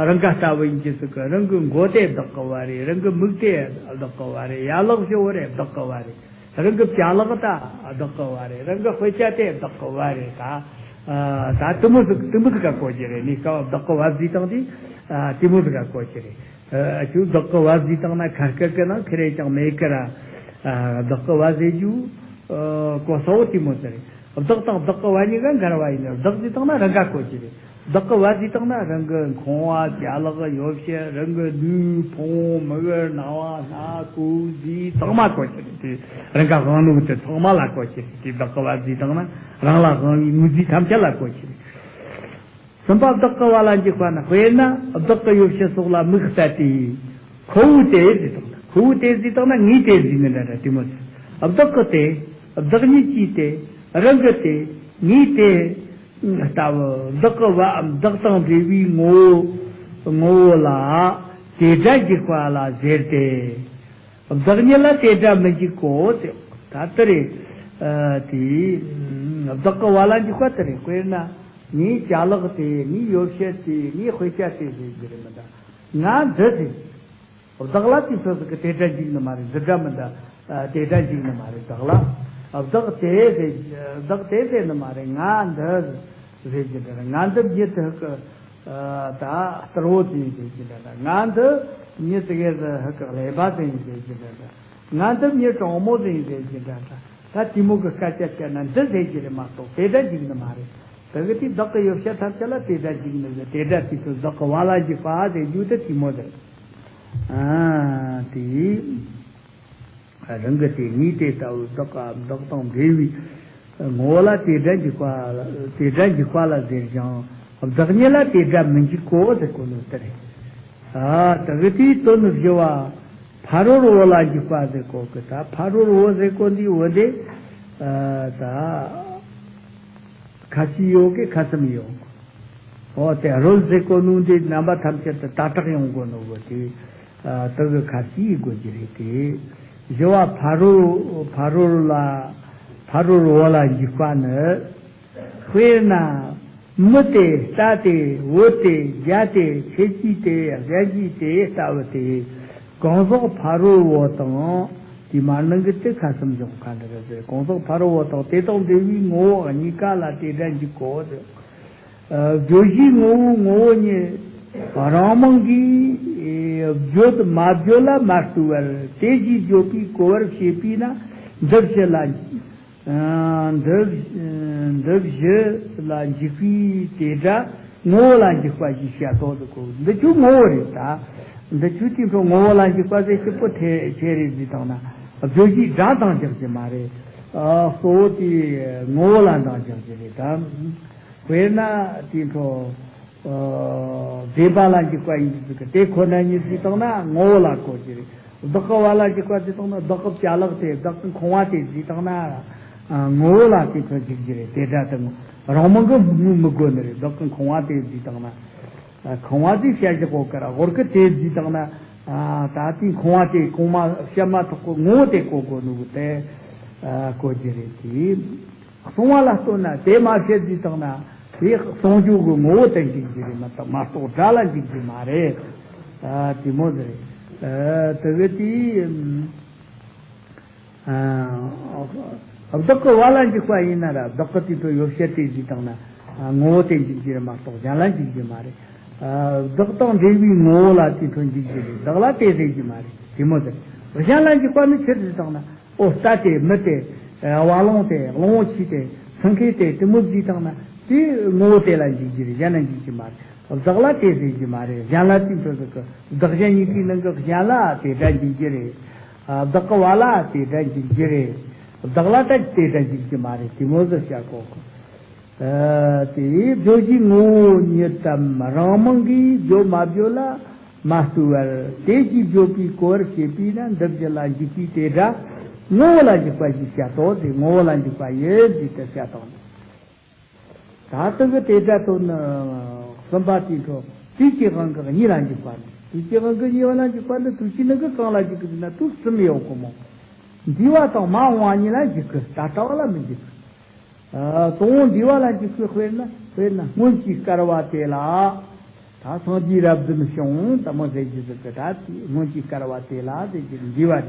རང་ག་ལྟ་བུ་ཡིན་གྱི་ཟིག་གི་རང་གི་མགོ་དེ་བདག་གི་བ་རེད། རང་གི་མིག་དེ་བདག་གི་བ་རེད། ཡ་ལག་བཞི་བོ་རེད་བདག་གི་བ་རེད། རང་གི་བྱ་ལག་ད་བདག་གི་བ་རེད། རང་གི་དཔེ་ཆ་དེ་བདག་གི་བ་རེད། ད་ཨ་ད་དེ་མོ་ཟིག་དེ་མོ་ཟིག་ག་གོ་རྒྱུ་རེད། ནི་སྐབས་བདག་གི་བ་བཟི་བཏང་དུས་ཨ་དེ་མོ་ཟིག་ག་གོ་རྒྱུ་རེད། ཨ་ཁྱོད་བདག་གི་བ་བཟི་བཏང་ན་ཁ་སྐད་ཀྱི་ནང་ཁེ་རེ་ཅང་མེད་ཀི་ར། བདག་གི་བ་ཟེར་རྒྱུ་གོ་ས་བོ་དེ་མོ་ཟེར། བདག་དང་བདག་གི་བ་གཉིས་ཀ་འགལ་བ་ཡིན་ན། བདག་ཟེར་བཏང་ན་རང་ག་གོ་རྒྱུ་རེད། བདག་གི་བ་ཟེར་བཏང་ན་རང་གི་ཁང་བ་ཅ་ལག་ཡོ་བྱད། རང་གི་ལུས་ཕུང་མིག་རྣ་བ་སྣ་ཁོག་ཟས་ཚང་མ་གོ་རྒྱུ་རེད། དེ་རང་ག་དབང་ནོ་དེ་ཚང་མ་ལ་གོ་རྒྱུ་རེད། དེ་བདག་གི་བ་ཟེར་བཏང་ན་རང་ལ་དབང་བའི་དངོས་རྫས་ཐམས་ཅད་ལ་གོ་རྒྱུ་རེད། གསུམ་པ་བདག་གི་བ་ལ་འཇུག་པ་ནི། དཔེར་ན་བདག་གི་ཡོ་བྱད་སོགས་ལ་མིག་གཏད་དེ། ཁོ་བོས་དེ་ཟེར་བཏང་ན། ཁོ་བོས་དེ་ཟེར་བཏང་ན་ངས་དེ་ཟེར་ནི་འདྲ་འདྲ་དེ་མོ་ཟེར། བདག་གི་དེ། བདག་ཉིད་ཀྱི་དེ། རང་གི་དེ། ངའི་དེ། ལྟ་བུ་བདག་གི་བ་བདག་དང་འབྲེལ་བའི་ངོ་བོ། ངོ་བོ་ལ་དེ་སྒྲ་འཇུག་པ་ལ་ཟེར་ཏེ། བདག་ཉིད་ལ་དེ་སྒྲ་མི་འཇུག་གོ་ཟེར། ད་དེ་རེད། ཨ་དེ། བདག་གི་བ་ལ་འཇུག་པ་དེ་རེད། དཔེར་ན། ངའི་ཅ་ལག་དེ། ངའི་ཡོ་བྱད་དེ། ངའི་དཔེ་ཆ་དེ་ཟེར་རྒྱུ་རེད་མི་འདྲ། ང་འདི་ཟེར། བདག་ལ་དེ་ཚོ་ཟིག་གི་དེ་སྒྲ་འཇུག་ནི་མ་རེད། འདི་སྒྲ་མི་འདྲ། ཨ་དེ་སྒྲ་འཇུག་ནི་མ་རེད། བདག་ལ། བདག་དེ་ཟེར། བདག་དེ་ཟེར་ནི་མ་རེད། ང་འདི་ཟེར་རྒྱུ་འདྲ་རེད། ང་འདི་མྱི་དེ་གི་ད་སྟུར་བོ་ཟིག་ཡིན་ཟེར་གྱི་འདྲ་འདྲ། ང་འདི་མྱི་དེ་གའི་ཟིག་ཧི་ཀི་ཀླད་པ་ཟིག་ཡིན་ཟེར་གྱི་འདྲ་འདྲ། ང་འདི་མྱི་གྲོགས་མོ་ཟིག་ཡིན་ཟེར་གྱི་འདྲ་འདྲ། ད་དེ་མོ་གི་སྐད་ཆ་བཤད་ན་འདི་ཟེར་གྱི་རེད་མ་གཏོགས་དེ་འདྲ་འཇུག་ནི་མ་རེད། དེ་གི་དེ་བདག་གི་ཡོ་བྱད་ཐམས་ཅད་ལ་དེ་འདྲ་འཇུག་ནི་ཟེར། དེ་འདྲ་དེ་ཚོ་བདག་གི་བ་ལ་འཇུག་པ་ཟེར་རྒྱུ་དེ་དེ་མོ་ཟེར། ཨ་དེ། རང་གི་དེ། ངའི་དེ་ལྟ་བུ་བདག་ག་བདག་དང་འབྲེལ་བའི་ངོ་བོ་ལ་དེ་སྒྲ་འཇུག་པ། དེ་སྒྲ་འཇུག་པ་ལ་ཟེར་ཞིང་། བདག་ཉིད་ལ་དེ་སྒྲ་མི་འཇུག་གོ་ཟེར་གོ་ནོ་དེ་རེད། ཨ་ད་གི་དེའི་དོན་བཞི་བ། ཕ་རོལ་བོ་ལ་འཇུག་པ་ཟེར་གོ་གི། ད་ཕ་རོལ་བོ་ཟེར་གོ་འདི་བོ་དེ། ཨ་ད་ཁ་ཤས་ཡོད་གི། ཁ་ཙམ་ཡོད། འོ་དེ་རོལ་ཟེར་གོ་ནོ་འདི་རྣམ་པ་ཐམས་ཅད་དུ་ད་དྲག་ཡོང་གོ་ནོ་གོ་དེ། ཨ་དེ་གི་ཁ་ཤས་དགོས་ཀྱི་རེད་དེ། བཞི་བ་ཕ་རོལ། ཕ་རོལ་ལ། ཕ་རོལ་བོ་ལ་འཇུག་པ་ནི། དཔེར་ན། མི་སྟེ། རྟ་སྟེ། བུ་སྟེ། བྱ་སྟེ། ཁྱེད་ཀྱིས་སྟེ། གཞན་གྱིས་སྟེ་ལྟ་བུ་སྟེ། གང་ཟག་ཕ་རོལ་བོ་དང་། དེ་མར་ནང་གི་དེ་ཁ་ཙམ་འཇོག་ག་འདྲ་རེད་ཟེར། གང་ཟག་ཕ་རོལ་བོ་དང་དེ་དང་འབྲེལ་བའི་ངོ་བོ་གཉིས་ཀ་ལ་དེ་སྒྲ་འཇུག་གོ་ཟེར། ཨ་བརྗོད་གཞིའི་ངོ་བོ་ངོ་བོ་ཉིད་རང་མིང་གིས་བརྗོད་མ་བརྗོད་ལ་མ་ལྟོས་པར། དེ་ཞེས་བརྗོད་པའི་གོ་བར་བྱེད་པས་ན་འདི་བཞི་ལ། ཨ་འདི་འདི་བཞི་ལ་འཇུག་པའི་དེ་སྒྲ་ངོ་བོ་ལ་འཇུག་པ་ཞེས་བྱ་དོ་ཟེར་གོ། འདི་ཆོ་ངོ་བོ་རེད་ད། འདི་ཆོ་དེ་ཚོ་ངོ་བོ་ལ་འཇུག་པ་ཟེར་གྱི་པོ་ཐེ་ཆེ་རེད་ཟེར་བཏང་ན། བརྗོད་གཞིའི་སྒྲ་དང་འཇོག་གི་མ་རེད། ཨ་གཙོ་བོ་དེ་ངོ་བོ་ལ་འདང་འཇོག་གི་རེད་ད། དཔེར་ན་དེ་ཚོ། ཨ་བདེན་པ་ལ་འཇུག་པ་ཡིན་གྱི་འདུག་གི། དེ་ཁོ་ན་ཉིད་ཟེར་བཏང་ན་ངོ་བོ་ལ་གོ་གི་རེད། བདག་གི་བ་ལ་འཇུག་པ་ཟེར་བཏང་ན་བདག་གི་ཅ་ལག་དེ། བདག་གི་ཁང་བ་དེ་ཟེར་བཏང་ན། ཨ་ངོ་བོ་ལ་དེ་ཚོ་འཇུག་གི་རེད། དེ་སྒྲ་དེ་རང་མིང་གི་མི་མི་དགོས་ནི་རེད། བདག་གི་ཁང་བ་དེ་ཟེར་བཏང་ན། ཨ་ཁང་བ་དེ་བཤད་བཞག་གོ་གི་ར། ཧོར་གི་དེ་ཟེར་བཏང་ན། ཨ་ད་དེ་ཁང་བ་དེ་གོང་མ་བཤད་མ་ཐག་གི་ངོ་བོ་དེ་གོ་དགོས་ནི་གི་དེ། ཨ་གོ་གི་རེད་དེ། གསུང་བ་ལ་ལྟོས་ན་དེ་མ་བཤད་ཟེར་བཏང་ན་དེ་གསུང་རྒྱུ་གི་ངོ་བོ་དེ་འཇུག་རྒྱུ་རེད་མ་གཏོགས་མ་གཏོགས་སྒྲ་ལ་འཇུག་རྒྱུ་མ་རེད། ཨ་དེ་མོ་ཟེར། ཨ་དེ་གི་དེ་ཨ་བདག་གི་བ་ལ་འཇུག་པ་ཡིན་ན་ར། བདག་གི་དེ་ཚོ་ཡོ་བྱད་དེ་ཟེར་བཏང་ན་ཨ་ངོ་བོ་དེ་འཇུག་རྒྱུ་རེད་མ་གཏོགས་གཞན་ལ་འཇུག་རྒྱུ་མ་རེད། ཨ་བདག་དང་འབྲེལ་བའི་ངོ་བོ་ལ་དེ་ཚོ་འཇུག་རྒྱུ་རེད། བདག་ལ་དེ་ཟེར་རྒྱུ་མ་རེད། དེ་མོ་ཟེར། གཞན་ལ་འཇུག་པ་ནི་ཆི་ཟེར་བཏང་ན། ཨོ་རྟ་དེ། མི་དེ། བ་ལང་དེ། གླང་བོ་ཆེ་དེ། སེང་གེ་དེ། དེ་མོ་ཟེར་བཏང་ན་དེ་ངོ་བོ་དེ་ལ་འཇུག་རྒྱུ་རེད། གཞན་ལ་འཇུག་རྒྱུ་མ་རེད། བདག་ལ་དེ་ཟེར་རྒྱུ་མ་རེད། གཞན་ལ་དེ་འཕྲོ་ཟེར་གི། བདག་གཞན་གཉིས་ཀའི་ནང་གི་གཞན་ལ་དེ་སྒྲ་འཇུག་རྒྱུ་རེད། ཨ་བདག་གི་བ་ལ་དེ་སྒྲ་འཇུག་རྒྱུ་རེད། བདག་ལ་ད་དེ་སྒྲ་འཇུག་རྒྱུ་མ་རེད། དེ་མོ་ཟེར་བྱ་གོ་གི། ཨ་དེ་བརྗོད་གཞིའི་ངོ་བོ་ཉིད་དམ་རང་མིང་གིས་བརྗོད་མ་བརྗོད་ལ་མ་ལྟོས་པར། དེ་ཞེས་བརྗོད་པའི་གོ་བར་བྱེད་པས་ན་འདི་བཞི་ལ་འཇུག་པའི་དེ་སྒྲ་ངོ་བོ་ལ་འཇུག་པ་ཞེས་བྱ་དོ། དེ་ངོ་བོ་ལ་འཇུག་པ་ཡིན་ཞེས་དེ་བྱ་དང་། ད་ལྟ་གི་དེ་སྒྲ་དོན་གསུམ་པ་དེ་ཚོ་དུས་ཀྱི་དབང་གིས་གཉིས་ལ་འཇུག་པ་ནི། དུས་ཀྱི་དབང་གིས་གཉིས་ལ་འཇུག་པ་ནི་དུས་ཀྱི་ནང་གི་གང་ལ་འཇུག་གི་ཟེར་ན་དུས་གསུམ་ཡོད་གི་མོ། འདས་པ་དང་མ་འོངས་པ་གཉིས་ལ་འཇུག་གི། ད་ལྟ་བ་ལ་མི་འཇུག་གི། ཨ་དང་པོ་འདས་པ་ལ་འཇུག་གི། དཔེར་ན། དཔེར་ན་སྔོན་གྱི་སྐལ་བ་དེ་ལ། ད་སངས་རྒྱས་རབ་འབྱམས་བྱུང་དེ་མོ་ཟེར་རྒྱུ་ཟེར་གི། ད་དེ་སྔོན་གྱི་སྐལ་བ་དེ་ལ་ཟེར་རྒྱུ་འདས་པ་རེད།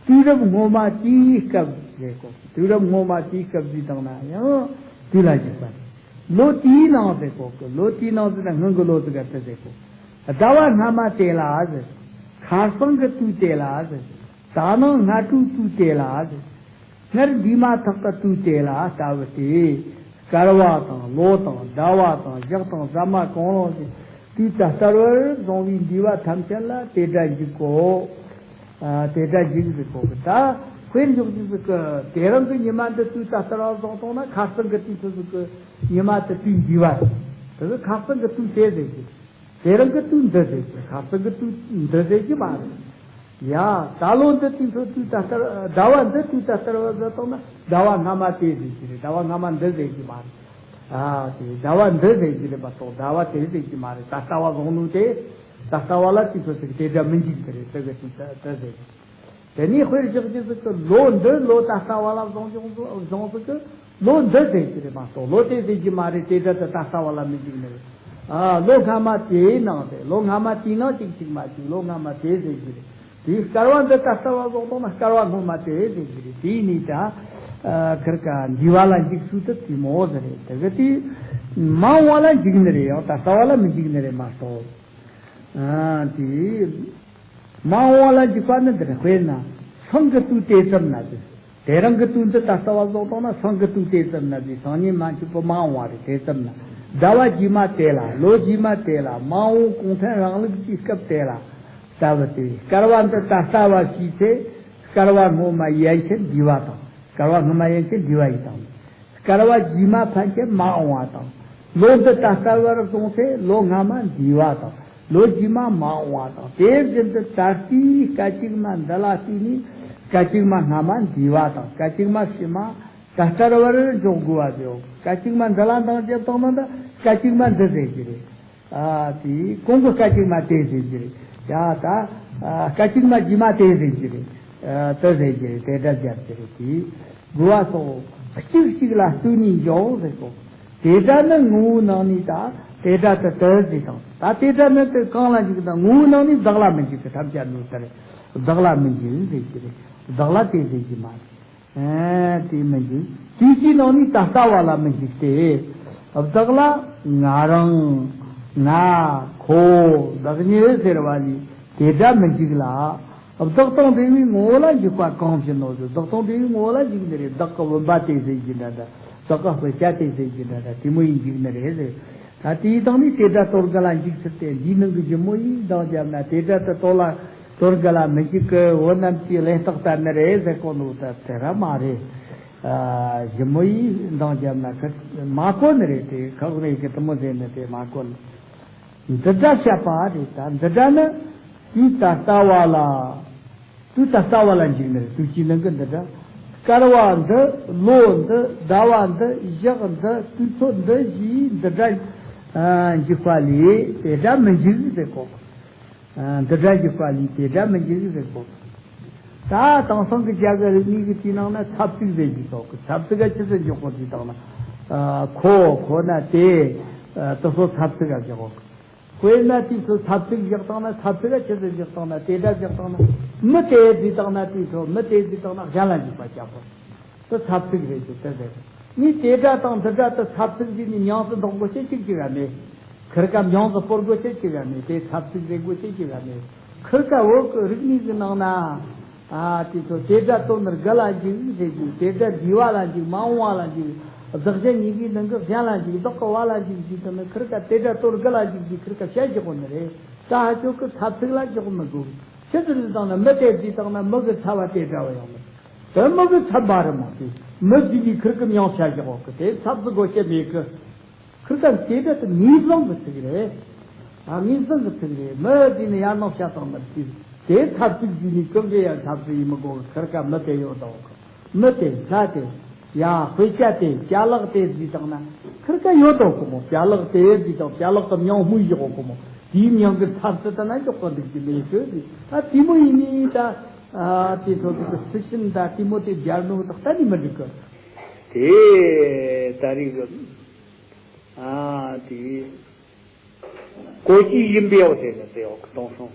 དུས་རབས་སྔོན་མ་དེའི་སྐབས་ཟེར་གོ། དུས་རབས་སྔོན་མ་དེའི་སྐབས་ཟེར་བཏང་ན་ཡང་དུས་ལ་འཇུག་པ་རེད། ལོ་དེའི་ནང་ཟེར་གོ་གི། ལོ་དེའི་ནང་ཟེར་ན་སྔོན་གྱི་ལོ་ཟེར་ག་དེ་ཟེར་གོ། ཟླ་བ་སྔ་མ་དེ་ལ་ཟེར། ཁ་སང་གི་དུས་དེ་ལ་ཟེར། ད་ནང་སྔ་དྲོའི་དུས་དེ་ལ། སྔར་འདས་མ་ཐག་པའི་དུས་དེ་ལ་ལྟ་བུ་སྟེ། བསྐལ་བ་དང་ལོ་དང་ཟླ་བ་དང་ཞག་དང་ཟ་མ་གང་རུང་ཞིག་དུས་ད་ལྟ་བར་བཟུང་བའི་འདས་པ་ཐམས་ཅད་ལ་དེ་སྒྲ་འཇུག་གོ། ཨ། དེ་སྒྲ་འཇུག་ཟེར་གོ་གི། ད་དཔེར་འཇོག་རྒྱུ་ཟིག་གི། དེ་རིང་གི་ཉི་མ་འདི་དུས་ད་ལྟ་བར་བཟུང་བཏང་ན། ཁ་སང་གི་དུས་ཚོད་ཟིག་གི་ཉི་མ་དེ་དུས་འདས་པ་རེད། དེ་གི་ཁ་སང་གི་དུས་དེ་ཟེར་གི། དེ་རིང་གི་དུས་འདི་ཟེར་གི། ཁ་སང་གི་དུས་འདི་ཟེར་གི་མ་རེད། ཡ། ད་ལོ་འདི་དུས་ཚོད་དུས་ད་ལྟར། ཟླ་བ་འདི་དུས་ད་ལྟར་བ་ཟེར་བཏང་ན། ཟླ་བ་སྔ་མ་དེ་ཟེར་གི་རེད། ཟླ་བ་སྔ་མ་འདི་ཟེར་གི་མ་རེད། ཨ། དེ་ཟླ་བ་འདི་ཟེར་གི་རེད་མ་གཏོགས། ཟླ་བ་དེ་ཟེར་གི་མ་རེད། ད་ལྟ་བ་བཟུང་ནོ་དེ། ད་ལྟ་བ་ལ་དུས་ཚོད་ཟིག་དེ་འདྲ་མི་འཇིག་གི་རེད། དེ་གི་དུས་ད་ལྟ་ཟེར་གི། དེ་ནས་དཔེར་བཞག་རྒྱུ་ཟིག་གི། ལོ་འདི་ལོ་ད་ལྟ་བ་ལ་བཟུང་བྱུང་བཟུང་ཟིག་གི། ལོ་འདི་ཟེར་གྱི་རེད་མ་གཏོགས། ལོ་དེ་ཟེར་གྱི་མ་རེད། དེ་འདྲ་དེ་ད་ལྟ་བ་ལ་མི་འཇིག་ནི་རེད། ཨ། ལོ་སྔ་མ་དེའི་ནང་དེ། ལོ་སྔ་མ་དེའི་ནང་གཅིག་གཅིག་མ་གཅིག་ལོ་སྔ་མ་དེ་ཟེར་གྱི་རེད། དེའི་བསྐལ་བ་འདི་ད་ལྟ་བ་བཟུང་བཏང་ན་བསྐལ་བ་སྔོན་མ་དེ་ཟེར་གྱི་རེད། དེའི་ནི་ད། ཨ། ཁིར་ཀ་འདས་པ་ལ་འཇིག་ཚུལ་དེ་དེ་མོ་ཟིག་རེད། དེ་གི་དེ་མ་འོངས་པ་ལ་འཇིག་ནི་རེད། ཡང་ད་ལྟ་བ་ལ་མི་འཇིག་ནི་རེད་མ་གཏོགས། ཨ། དེ། མ་འོངས་པ་ལ་འཇིག་པ་ནི་འདི་རེད། དཔེར་ན་སང་གི་དུས་དེ་ཙམ་ན་ཟེར། དེ་རིང་གི་དུས་འདི་ད་ལྟ་བ་བཟུང་བཏང་ན། སང་གི་དུས་དེ་ཙམ་ན་ཟེར། སང་ཉིན་མ་འཇིག་པ་མ་འོངས་པ་རེད། དེ་ཙམ་ན། ཟླ་བ་རྗེས་མ་དེ་ལ། ལོ་རྗེས་མ་དེ་ལ། མ་འོངས་གུང་ཁྲན་རིང་ལུགས་ཀྱི་སྐབས་དེ་ལ་ལྟ་བུ་སྟེ། བསྐལ་བ་འདི་ད་ལྟ་བ་ཤེས་ཚེ། བསྐལ་བ་སྔོན་མ་ཡན་ཆད་འདས་པ་དང་། བསྐལ་བ་སྔོན་མ་ཡན་ཆད་འདས་པ་ཡིན་དང་། བསྐལ་བ་རྗེས་མ་ཕན་ཆད་མ་འོངས་པ་དང་། ལོ་འདི་ད་ལྟ་བར་བཟུང་ཚེ། ལོ་སྔ་མ་འདས་པ་དང་། ལོ་རྗེས་མ་མ་འོངས་པ་དང་། དེ་བཞིན་དུ་ད་ལྟའི་སྐད་ཅིག་མ་འདི་ལ་ལྟོས་ནས། སྐད་ཅིག་མ་སྔ་མ་འདས་པ་དང་། སྐད་ཅིག་མ་ཕྱི་མ་ད་ལྟ་བར་འཇོག་དགོས་པ་ཟེར། སྐད་ཅིག་མ་འདི་ལ་འདང་བརྒྱབ་བཏང་ན་ད་སྐད་ཅིག་མ་འདི་ཟེར་གྱི་རེད། ཨ། དེ་གོང་གི་སྐད་ཅིག་མ་དེ་ཟེར་གྱི་རེད། ཡ། ད། ཨ། སྐད་ཅིག་མ་རྗེས་མ་དེ་ཟེར་གྱི་རེད། ཨ། དེ་ཟེར་གྱི་རེད། དེ་འདྲ་རྒྱབ་ཀྱི་རེད། དེ་དགོས་པ་སོགས་གཅིག་གཅིག་ལ་ལྟོས་ནས་འཇོག་ཟེར་གོ། དེ་འདྲ་ནི་ངོ་བོའི་ནང་ནས་ད་དེ་འདྲ་དེ་དེ་ཟེར་དང་། ད་དེ་འདྲ་ནི་དེ་གང་ལ་འཇིག་དང་། ངོ་བོའི་ནང་ནས་བདག་ལ་མི་འཇིག་གི། ཐམས་ཅད་ནོར་ལྟར་བདག་ལ་མི་འཇིག་ཟེར་གྱི་རེད། བདག་ལ་དེ་ཟེར་གྱི་མ་རེད། ཨ། དེ་མི་འཇིག། དུས་ཀྱི་ནང་ནས་ད་ལྟ་བ་ལ་མི་འཇིག་སྟེ། བདག་ལ་ང་རང་། ང་། ཁོ། བདག་ཉིད་ཟེར་བ་ལས་དེ་འདྲ་མི་འཇིག་ལ། བདག་དང་འབྲེལ་བའི་ངོ་བོ་ལ་འཇིག་པ་གང་ཞིག་ནོ་ཟེར། བདག་དང་འབྲེལ་བའི་ངོ་བོ་ལ་འཇིག་ནི་རེད། བདག་གི་བུམ་པ་དེ་ཟེར་གྱི་འདྲ་འདྲ། བདག་གི་དཔེ་ཆ་དེ་ཟེར་གྱི་འདྲ་འདྲ། དེ་མོ་ཡིན་འཇིག་ནི་རེད་ཟེར། ད་དེའི་སྟེང་ནས་དེ་འདྲ་དོར་གི་ལ་འཇིག་ཚུལ་ཏེ། འདིའི་ནང་གི་ཞི་མོ་ཡིས་འདང་བརྒྱབ་ན་དེ་འདྲ་དེ་དོར་ལ་དོར་གི་ལ་མི་འཇིག་གི། འོ་རྣམས་ཀྱིས་ལེན་རྟགས་ལྟར་ནི་རེད་ཟེར་གོ་ནོ་ད་དེ་ར་མ་རེད། ཨ། ཞི་མོ་ཡིས་འདང་བརྒྱབ་ན་ཁི་མ་གོ་ནི་རེད། དེ་ཁག་རེད་གི། དེ་མོ་ཟེར་ནི་དེ་མ་གོ་ནི། འདི་འདྲ་བཤད་པ་རེད། ད་འདི་འདྲ་ནི་དུས་ད་ལྟ་བ་ལ། དུས་ད་ལྟ་བ་ལ་འཇིག་ནི་རེད། དུས་ཀྱི་ནང་གི་འདི་འདྲ། བསྐལ་བ་འདི། ལོ་འདི། ཟླ་བ་འདི། ཞག་འདི། དུས་ཚོད་འདི་བཞིའི་འདི་འདྲ། ཨ། འཇིག་པ་ལས་དེ་འདྲ་མི་འཇིག་ཟེར་གོ། ཨ། འདི་འདྲ་འཇིག་པ་ལས་དེ་འདྲ་མི་འཇིག་ཟེར་གོ། ད་དེང་སང་གི་རྒྱ་གར་རིག་གནས་ཀྱི་དེའི་ནང་ན་ཚབ་ཚིག་ཟེར་གྱི་འདུག་གི། ཚབ་ཚིག་ག་ཆི་ཟིག་འཇོག་གོ་ཟེར་བཏང་ན། ཨ། ཁོ། ཁོ་ན་དེ། ཨ། དེ་ཚོ་ཚབ་ཚིག་ག་འཇོག་གོ། དཔེར་ན་དེ་ཚོ་ཚབ་ཚིག་བཞག་བཏང་ན། ཚབ་ཚིག་ག་ཆི་ཟིག་བཞག་བཏང་ན། དེ་འདྲ་བཞག་བཏང་ན། མི་དེ་ཟེར་བཏང་ན། དེ་ཚོ་མི་དེ་ཟེར་བཏང་ན་གཞན་ལ་འཇུག་པ་བྱ་དགོས། དེ་ཚབ་ཚིག་རེད་ཟེར། དེ་ཟེར། ནི་དེ་འདྲ་དང་འདི་འདྲ་དེ་ཚབ་ཚིག་ཟེར་ནས་མྱིང་ཚིག་འདོགས་དགོས་ཆེད་ཅིག་ཅིག་ཡ་མེད། ཁིར་ཀ་མྱིང་ཚིག་སྤོར་དགོས་ཆེད་ཅིག་ཡ་མེད། དེ་ཚབ་ཚིག་ཟེར་དགོས་ཆེད་ཅིག་ཡ་མེད། ཁིར་ཀ་བོད་ཀྱི་རིག་གནས་ཀྱི་ནང་ན། ཨ། དེ་ཚོ་དེ་འདྲ་དོན་ནི་དགུ་ལ་འཇུག་ཟེར་རྒྱུ། དེ་འདྲ་འདས་པ་ལ་འཇུག། མ་འོངས་པ་ལ་འཇུག། བདག་གཞན་གཉིས་ཀའི་ནང་གི་གཞན་ལ་འཇུག། བདག་གི་བ་ལ་འཇུག་ཟེར་དེ་ནི་ཁིར་ཀ་དེ་འདྲ་དོན་དགུ་ལ་འཇུག་ཟེར་ཁིར་ཀ་བཤད་བཞག་གོ་ནི་རེད། ད་ཧ་ཅོ་གི་ཚབ་ཚིག་ལ་འཇོག་མི་དགོས། ཆི་ཟིག་ཟེར་བཏང་ན། མི་དེ་ཟེར་བཏང་ན་མི་གི་ཚབ་པ་དེ་འདྲ་བ་ཡོང་མི། དེ་མི་གི་ཚབ་པ་རེད་མ་གཏོགས། མི་ཟེར་ནས་ཁིར་གི་མྱིང་བཤད་བཞག་གོ་གི། དེ་ཚབ་ཚིག་དགོས་ཆེད་མེད་གི། ཁིར་ཀ་དེ་འདྲ་དེ་ངེས་བཟང་གི་ཚིག་རེད། ཨ། ངེས་བཟང་གི་ཚིག་རེད། མི་དེ་ནི་ཡར་ནང་བཤད་སྟངས་མི་དེ། དེ་ཚབ་ཚིག་བརྒྱུད་ནས་གང་གི་ཡང་ཚབ་ཚིག་ཡིན་མི་དགོས་གི། ཁིར་ཀ་མི་དེ་ཡོད་དོ་གི། མི་དེ། ལྷ་དེ། ཡ། དཔེ་ཆ་དེ། ཅ་ལག་དེ་ཟེར་བཏང་ན་ཁིར་ཀ་ཡོད་དོ་གི་མོ། ཅ་ལག་དེ་ཟེར་བཏང་། ཅ་ལག་གི་མྱིང་སྨོས་བཞག་གོ་གི་མོ། དེའི་མྱིང་གི་ཚབ་ཚིག་དེ་ན་འཇོག་གི་འདུག་གི་མེད་གི་ཟེར། ད་དེ་མོ་ཡིན་ནི་ད། ཨ། དེ་ཚོ་གི་སི་ཤིན་ད་དེ་མོ་དེ་སྦྱར་ནོ་ད་གཏན་ནས་མི་འགྲིག་གི། དེ་ད་རེས་གི། ཨ། དེ། གོ་ཅི་ཡིན་པའོ་ཟེར་ནས་ཟེར་ཡོད་གི། དེང་སང་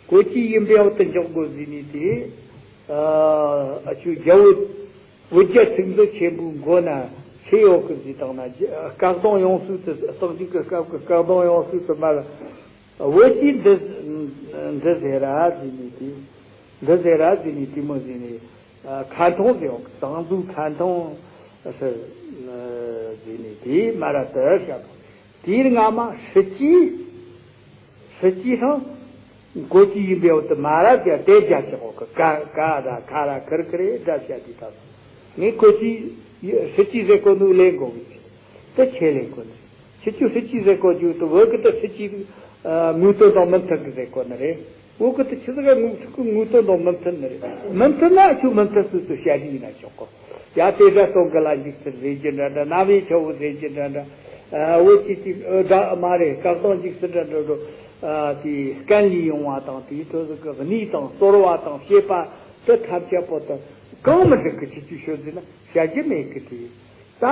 གོ་ཅི་ཡིན་པའོ་དེ་འཇོག་དགོས་ཟེར་ནས་དེ། ཨ། ཨ་ཆུ་རྒྱ་བོད་བོད་རྒྱ་ཚིག་མཛོད་ཆེན་པོའི་མགོ་ན་ཆེ་ཡོད་གི་ཟེར་བཏང་ན། སྐལ་གདོང་ཡོངས་སུ་དེ། རྟགས་འཇུག་གི་སྐབས་ཀྱི་སྐལ་གདོང་ཡོངས་སུ་དེ་མར་བོད་ཀྱི་འདི་འདི་ཟེར་ར་ཟེར་ནས་དེ། འདི་ཟེར་ར་ཟེར་ནས་དེ་མོ་ཟེར་ནས། ཁ་འཐུང་ཟེར་བ་དང་འཛུགས་ཁ་འཐུང་ཟེར་ཟེར་ནས་དེའི་མ་ར་དུ་བཤད་པ། དེའི་སྔ་མ་ཧྲི་ཅི། ཧྲི་ཅི་ཧྲང་། གོ་ཅི་ཡིན་པའི་འོག་ཏུ་མ་ར་དེ་དེ་རྒྱ་ཆེ་གོ་གི་ཀ་ཀ་ད་ཁ་ར་ཁིར་ཁིར་སྒྲ་བཤད་དེ་ད། ངས་གོ་ཅི་ཧྲི་ཅི་ཟེར་གོ་ནུ་ལེན་གོ་གི། དེ་ཆེ་ལེན་གོ་ནི། ཁྱེད་ཆོས་ཧྲི་ཅི་ཟེར་གོ་རྒྱུ་དུ་བོད་གི་དུ་ཧྲི་ཅི་དངོས་དོན་དང་མི་མཐུན་གི་ཟེར་གོ་ནི་རེད། བོད་གི་དུ་ཆི་ཟིག་ག་དངོས་ཐུག་གི་དངོས་དོན་དང་མི་མཐུན་ནི་རེད། མི་མཐུན་ན་ཁྱོད་མི་མཐུན་སུ་སུ་བཤད་རྒྱུ་ཡིན་ན་ཆོག་གོ། ཡ་དེ་འདྲ་སྟོང་གི་ལ་འཇིགས་ཚུལ་རེད་ཀྱི་འདྲ་འདྲ། རྣམ་དབྱེ་ཆེ་བོ་རེད་ཀྱི་འདྲ་འདྲ། ཨ་བོད་ཀྱི་ཅིག་ཨོ་འདྲ་མ་རེད། སྐབས་དང་འཇིགས་ཚུལ་འདྲ་འདྲ་འགྲོ། ཨ་དེ་སྐད་ལས་ཡོང་བ་དང་དེའི་ཐོག་ཟིག་གི་གནས་དང་ཚོར་བ་དང་ཤེས་པ་དེ་ཐམས་ཅད་པོ་དུ་གང་མི་འགྲིག་གི་ཁྱེད་ཆོས་ཤོད་ཟིན་ན་བཤད་རྒྱུ་མེད་གི་དེ། ད་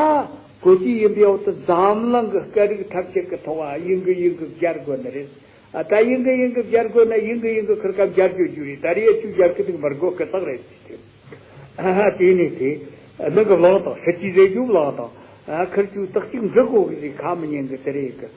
གོ་ཅི་ཡིན་པའི་འོག་ཏུ་འཛམ་གླིང་གི་སྐད་རིགས་ཐམས་ཅད་ཀྱི་ཐོག་ཨ་ཡིན་གི་ཡིན་གི་སྦྱར་དགོས་ནི་རེད། ཨ་ད་ཡིན་གི་ཡིན་གི་སྦྱར་དགོས་ན་ཡིན་གི་ཡིན་གི་ཁིར་ཀ་སྦྱར་རྒྱུ་རྒྱུ་རེད། ད་རེས་ཨ་ཆུ་སྦྱར་གི་འདུག་མི་དགོས་གི་རྟགས་རེད་ཟེར་གི། ཨ་དེ་ནས་དེ་ནང་གི་བླང་དང་ཧྲི་ཅི་ཟེར་རྒྱུ་བླང་དང་། ཨ་ཁིར་ཆུ་རྟགས་གཅིག་འདྲི་དགོས་གི་ཟེར་ཁ་མི་ཉན་གི་དེ་རེད་གི།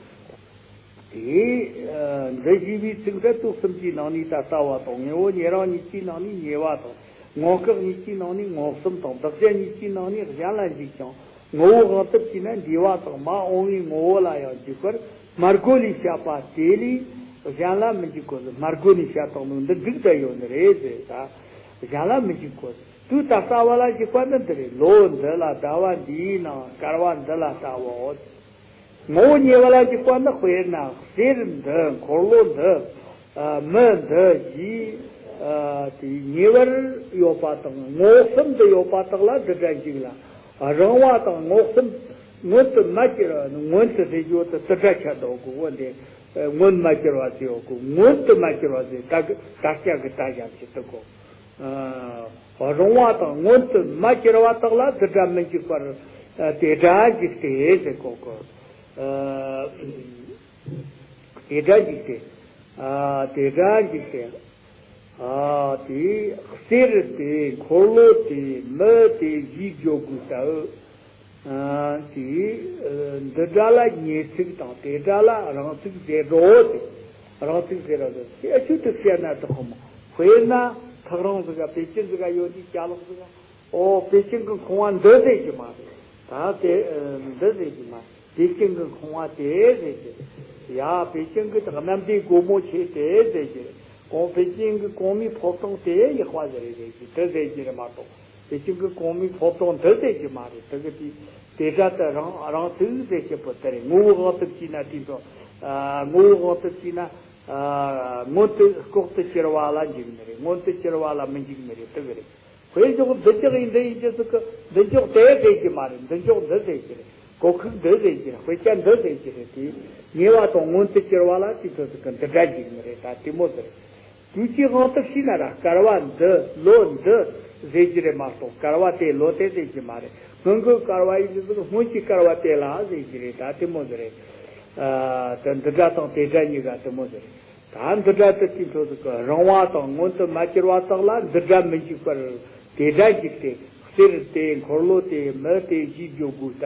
དེ་འདི་ཞེས་པའི་ཚིག་འདི་དུག་གསུམ་གྱི་ནང་ནས་ད་ལྟ་བ་དང་། དངོས་པོ་ཉེ་རིང་གཉིས་ཀྱི་ནང་ནས་ཉེ་བ་དང་། དངོས་སྐག་གཉིས་ཀྱི་ནང་ནས་དངོས་གསུམ་དང་། བདག་གཞན་གཉིས་ཀྱི་ནང་ནས་གཞན་ལ་འཇུག་ཅིང་། ངོ་བོ་དབང་དུ་བྱས་ན་འདས་པ་དང་མ་འོངས་པའི་ངོ་བོ་ལ་ཡང་འཇུག་པར་སྨྲ་སྒོ་ནས་བཤད་པ་དེ་ལས་གཞན་ལ་མི་འཇུག་གོ་ཟེར། སྨྲ་སྒོ་ནས་བཤད་སྟངས་ནི་འདི་འགྲིག་བསྡད་ཡོད་ནི་རེད་ཟེར། ད་གཞན་ལ་མི་འཇུག་གོ་ཟེར། དུས་ད་ལྟ་བ་ལ་འཇུག་པ་ནི་འདི་རེད། ལོ་འདི་ལ་ཟླ་བ་འདིའི་ནང་སྐལ་བ་འདི་ལ་ལྟ་བའོ། ངོ་བོ་ཉེ་བ་ལ་འཇུག་པ་ནི། དཔེར་ན་གསེར་འདི། འཁོར་ལོ་འདི། ཨ་མི་འདི་ཞེས་ཨ་དེ་ཉེ་བར་ཡོད་པ་དང་། ངོ་བོ་གསུམ་དུ་ཡོད་པ་དག་ལ་འདི་འདྲ་འཇུག་ལ། རིང་བ་དང་ངོ་བོ་གསུམ་མངོན་དུ་མ་གྱུར་བ་ནི། མངོན་དུ་ཟེར་རྒྱུ་དེ་དེ་འདྲ་ཆགས་འདུག་གོ། འོ་འདི་མངོན་མ་གྱུར་བ་ཟེར་ཡོད་གོ། མངོན་དུ་མ་གྱུར་བ་ཟེར་ད་གི་ད་སྐྱ་གི་ད་བཞག་ཅི་ཐུབ་གོ། ཨ་རིང་བ་དང་མངོན་དུ་མ་གྱུར་བ་དག་ལ་འདི་འདྲ་མི་འཇུག་པར། ཨ་དེ་འདྲ་འཇུག་སྟེ་ཟེར་གོ་གི། ཨ་དེ་འདྲ་འཇུག་སྟེ། ཨ་དེ་འདྲ་འཇུག་སྟེ། ཨ་དེ་གསེར་དེ་འཁོར་ལོ་དེ་མི་དེ་ཞེས་བརྗོད་དགོས་ལྟ་བུ། ཨ་དེ་འདི་འདྲ་ལ་ཉེ་ཚིག་དང་དེ་འདྲ་ལ་རིང་ཚིག་ཟེར་རོ། དེ་རིང་ཚིག་ཟེར་རོ་ཟེར་ཁྱད་ཆོས་དེ་བཤད་ན་དག་གི་མོ། དཔེར་ན་ཐག་རིང་ཟིག་ག་པེ་ཅིན་ཟིག་ག་ཡོད་དུས་ཅ་ལག་ཟིག་ག་ཨོ་པེ་ཅིན་གི་ཁང་བ་འདི་ཟེར་གྱི་མ་རེད། ད་དེ་འདི་ཟེར་གྱི་མ་རེད། པེ་ཅིན་གི་ཁང་བ་དེ་ཟེར་གྱི་རེད། ཡ་པེ་ཅིན་གི་གནམ་བདེ་སྒོ་མོ་ཆེ་དེ་ཟེར་གྱི་རེད། གོང་པེ་ཅིན་གི་གོང་མའི་ཕོ་བྲང་དེ་ཡག་པ་ཟེར་རེད་ཟེར་གྱི་དེ་ཟེར་གྱི་རེད་མ་གཏོགས། པེ་ཅིན་གི་གོང་མའི་ཕོ་བྲང་འདི་ཟེར་གྱི་མ་རེད། དེ་གི་དེ་དེ་འདྲ་དུ་རང་རང་ཚུགས་ཟེར་གྱི་པོ་དེ་རེད། ངོ་བོ་དབང་དུ་བྱས་ན་དེ་ཚོ། ཨ་ངོ་བོ་དབང་དུ་བྱས་ན། ཨ་མངོན་དུ་ལྐོག་ཏུ་གྱུར་པ་ལ་འཇུག་ནི་རེད། མངོན་དུ་གྱུར་པ་ལ་མི་འཇུག་ནི་རེད། དེ་གི་རེད། དཔེ་འཇོག་འདི་འཇོག་ཡིན་འདི་ཡིན་གྱི་ཟིག་གི་འདི་འཇོག་དེ་ཟེར་གྱི་མ་རེད། འདི་འཇོག་འདི་ཟེར་གྱི་རེད། གོ་ཁུག་འདི་ཟེར་གྱི་རེད། དཔེ་ཆ་འདི་ཟེར་གྱི་རེད། དེ་ཉེ་བ་དང་མངོན་དུ་གྱུར་པ་ལ་དེ་ཚོ་ཟིག་གི་འདི་འདྲ་འཇུག་ནི་རེད། ད་དེ་མོ་ཟེར། དུས་ཀྱི་དབང་དུ་བྱས་ན་ར་སྐལ་བ་འདི་ལོ་འདི་ཟེར་གྱི་རེད་མ་གཏོགས་སྐལ་བ་དེ་ལོ་དེ་ཟེར་གྱི་མ་རེད། སྔོན་གྱི་སྐལ་བ་ཡིན་གྱི་ཟིག་སྔོན་གྱི་སྐལ་བ་དེ་ལ་ཟེར་གྱི་རེད། ད་དེ་མོ་ཟིག་རེད། ཨ་དེ་འདི་འདྲ་དང་དེ་འདྲ་གཉིས་ཀ་དེ་མོ་ཟིག་རེད། ད་འདི་འདྲ་དེ་དེ་ཚོ་ཟིག་གི་རིང་བ་དང་མངོན་དུ་མ་གྱུར་བ་དག་ལ་འདི་འདྲ་མི་འཇུག་པར་དེ་འདྲ་འཇུག་སྟེ། གསེར་དེ་འཁོར་ལོ་དེ་མི་དེ་ཞེས་བརྗོད་དགོས་ལྟ་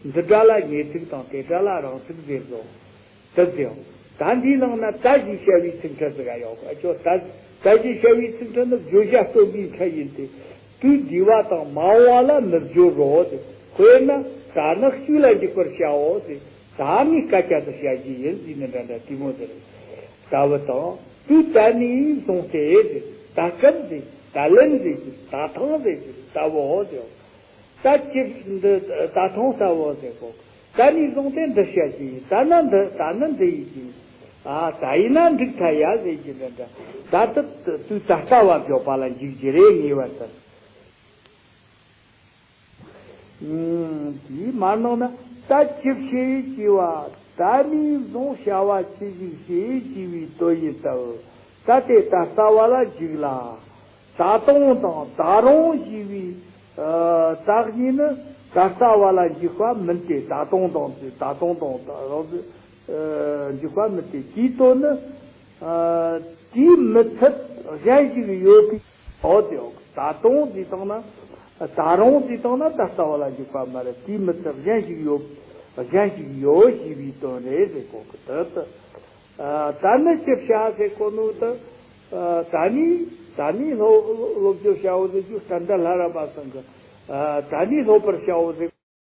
བུ། འདི་འདྲ་ལ་ཉེ་ཚིག་དང་དེ་འདྲ་ལ་རིང་ཚིག་ཟེར་ཟོ། དེ་ཟེར། ད་འདིའི་ནང་ན་ད་ཞེས་བྱ་བའི་ཚིག་ཕྲད་ཟིག་ག་ཡོད་གི། ཨ་ཅོ་ད་ད་ཞེས་བྱ་བའི་ཚིག་ཕྲད་ནི་བརྗོད་བྱ་སྟོན་པའི་ཕྲད་ཡིན་ཏེ། དུས་འདས་པ་དང་མ་འོངས་པ་ལ་མི་སྦྱོར་རོ་ཟེར། དཔེར་ན་ད་ནི་བཅུད་ལ་འཇུག་པར་བྱའོ་ཟེར། ད་ནི་སྐད་ཆ་དེ་བཤད་རྒྱུ་ཡིན་ཟེར་ནི་འདྲ་འདྲ་དེ་མོ་ཟེར། ལྟ་བུ་དང་དུས་ད་ནས་བཟུང་སྟེ་ཟེར། ད་སྐབས་ཟེར། ད་ལན་ཟེར་གྱི། ད་ཐེངས་ཟེར་གྱི། ལྟ་བུའོ་ཟེར། ད་ཅི་འདི་ད་ཐེངས་ལྟ་བུ་ཟེར་གོ། ད་ནས་བཟུང་སྟེ་འདི་བཤད་ཀྱི་ཡིན། ད་ནི་འདི་ད་ནི་འདི་ཡིན་གྱི། ཨ་ད་ཡིན་ན་འགྲིག་ཐལ་ཡ་ཟེར་གྱི་འདི་འདྲ། ད་ལྟ་དུས་ད་ལྟ་བ་བརྗོད་པ་ལ་འཇུག་རྒྱུ་རེད་ངེས་པར་དུ། ཨུམ། དེའི་མར་ནང་ན་ད་ཅི་བྱེད་ཅེས་པ། ད་ནས་བཟུང་བྱ་བ་ཅི་ཞིག་བྱེད་ཅེས་པའི་དོན་ཡིན་སྟབས། ད་དེ་ད་ལྟ་བ་ལ་འཇུག་ལ། ད་དུང་དང་ད་རུང་ཞེས་པའི་ཨ་རྟགས་གཉིས་ནི་ད་ལྟ་བ་ལ་འཇུག་པ་མིན་ཏེ། ད་དུང་དང་ཟེར། ད་དུང་དང་ད་རུང་ཟེར། ཨ་འཇུག་པ་མིན་ཏེ། དེའི་དོན་ནི་ཨ་དེའི་མི་ཚད་གཞན་ཞིག་ཡོད་པའི། འོ་དེ་འོ། ད་དུང་ཟེར་བཏང་ན། ད་རུང་ཟེར་བཏང་ན་ད་ལྟ་བ་ལ་འཇུག་པ་མ་རེད། དེའི་མི་ཚད་གཞན་ཞིག་ཡོད། གཞན་ཞིག་ཡོད་ཞེས་པའི་དོན་རེད་ཟེར་གོ་གི། ད་ད་ཨ་ད་ནི་ཅི་བྱ་ཟེར་གོ་ནོ་ད། ཨ་ད་ནི་ ད་ནི་སློབ་སློབ་སྦྱོང་བྱའོ་ཟེར་རྒྱུ་ད་ལྟ་ལྷ་རམས་པ་ཚང་གི་ད་ནི་སློབ་པར་བྱའོ་ཟེར།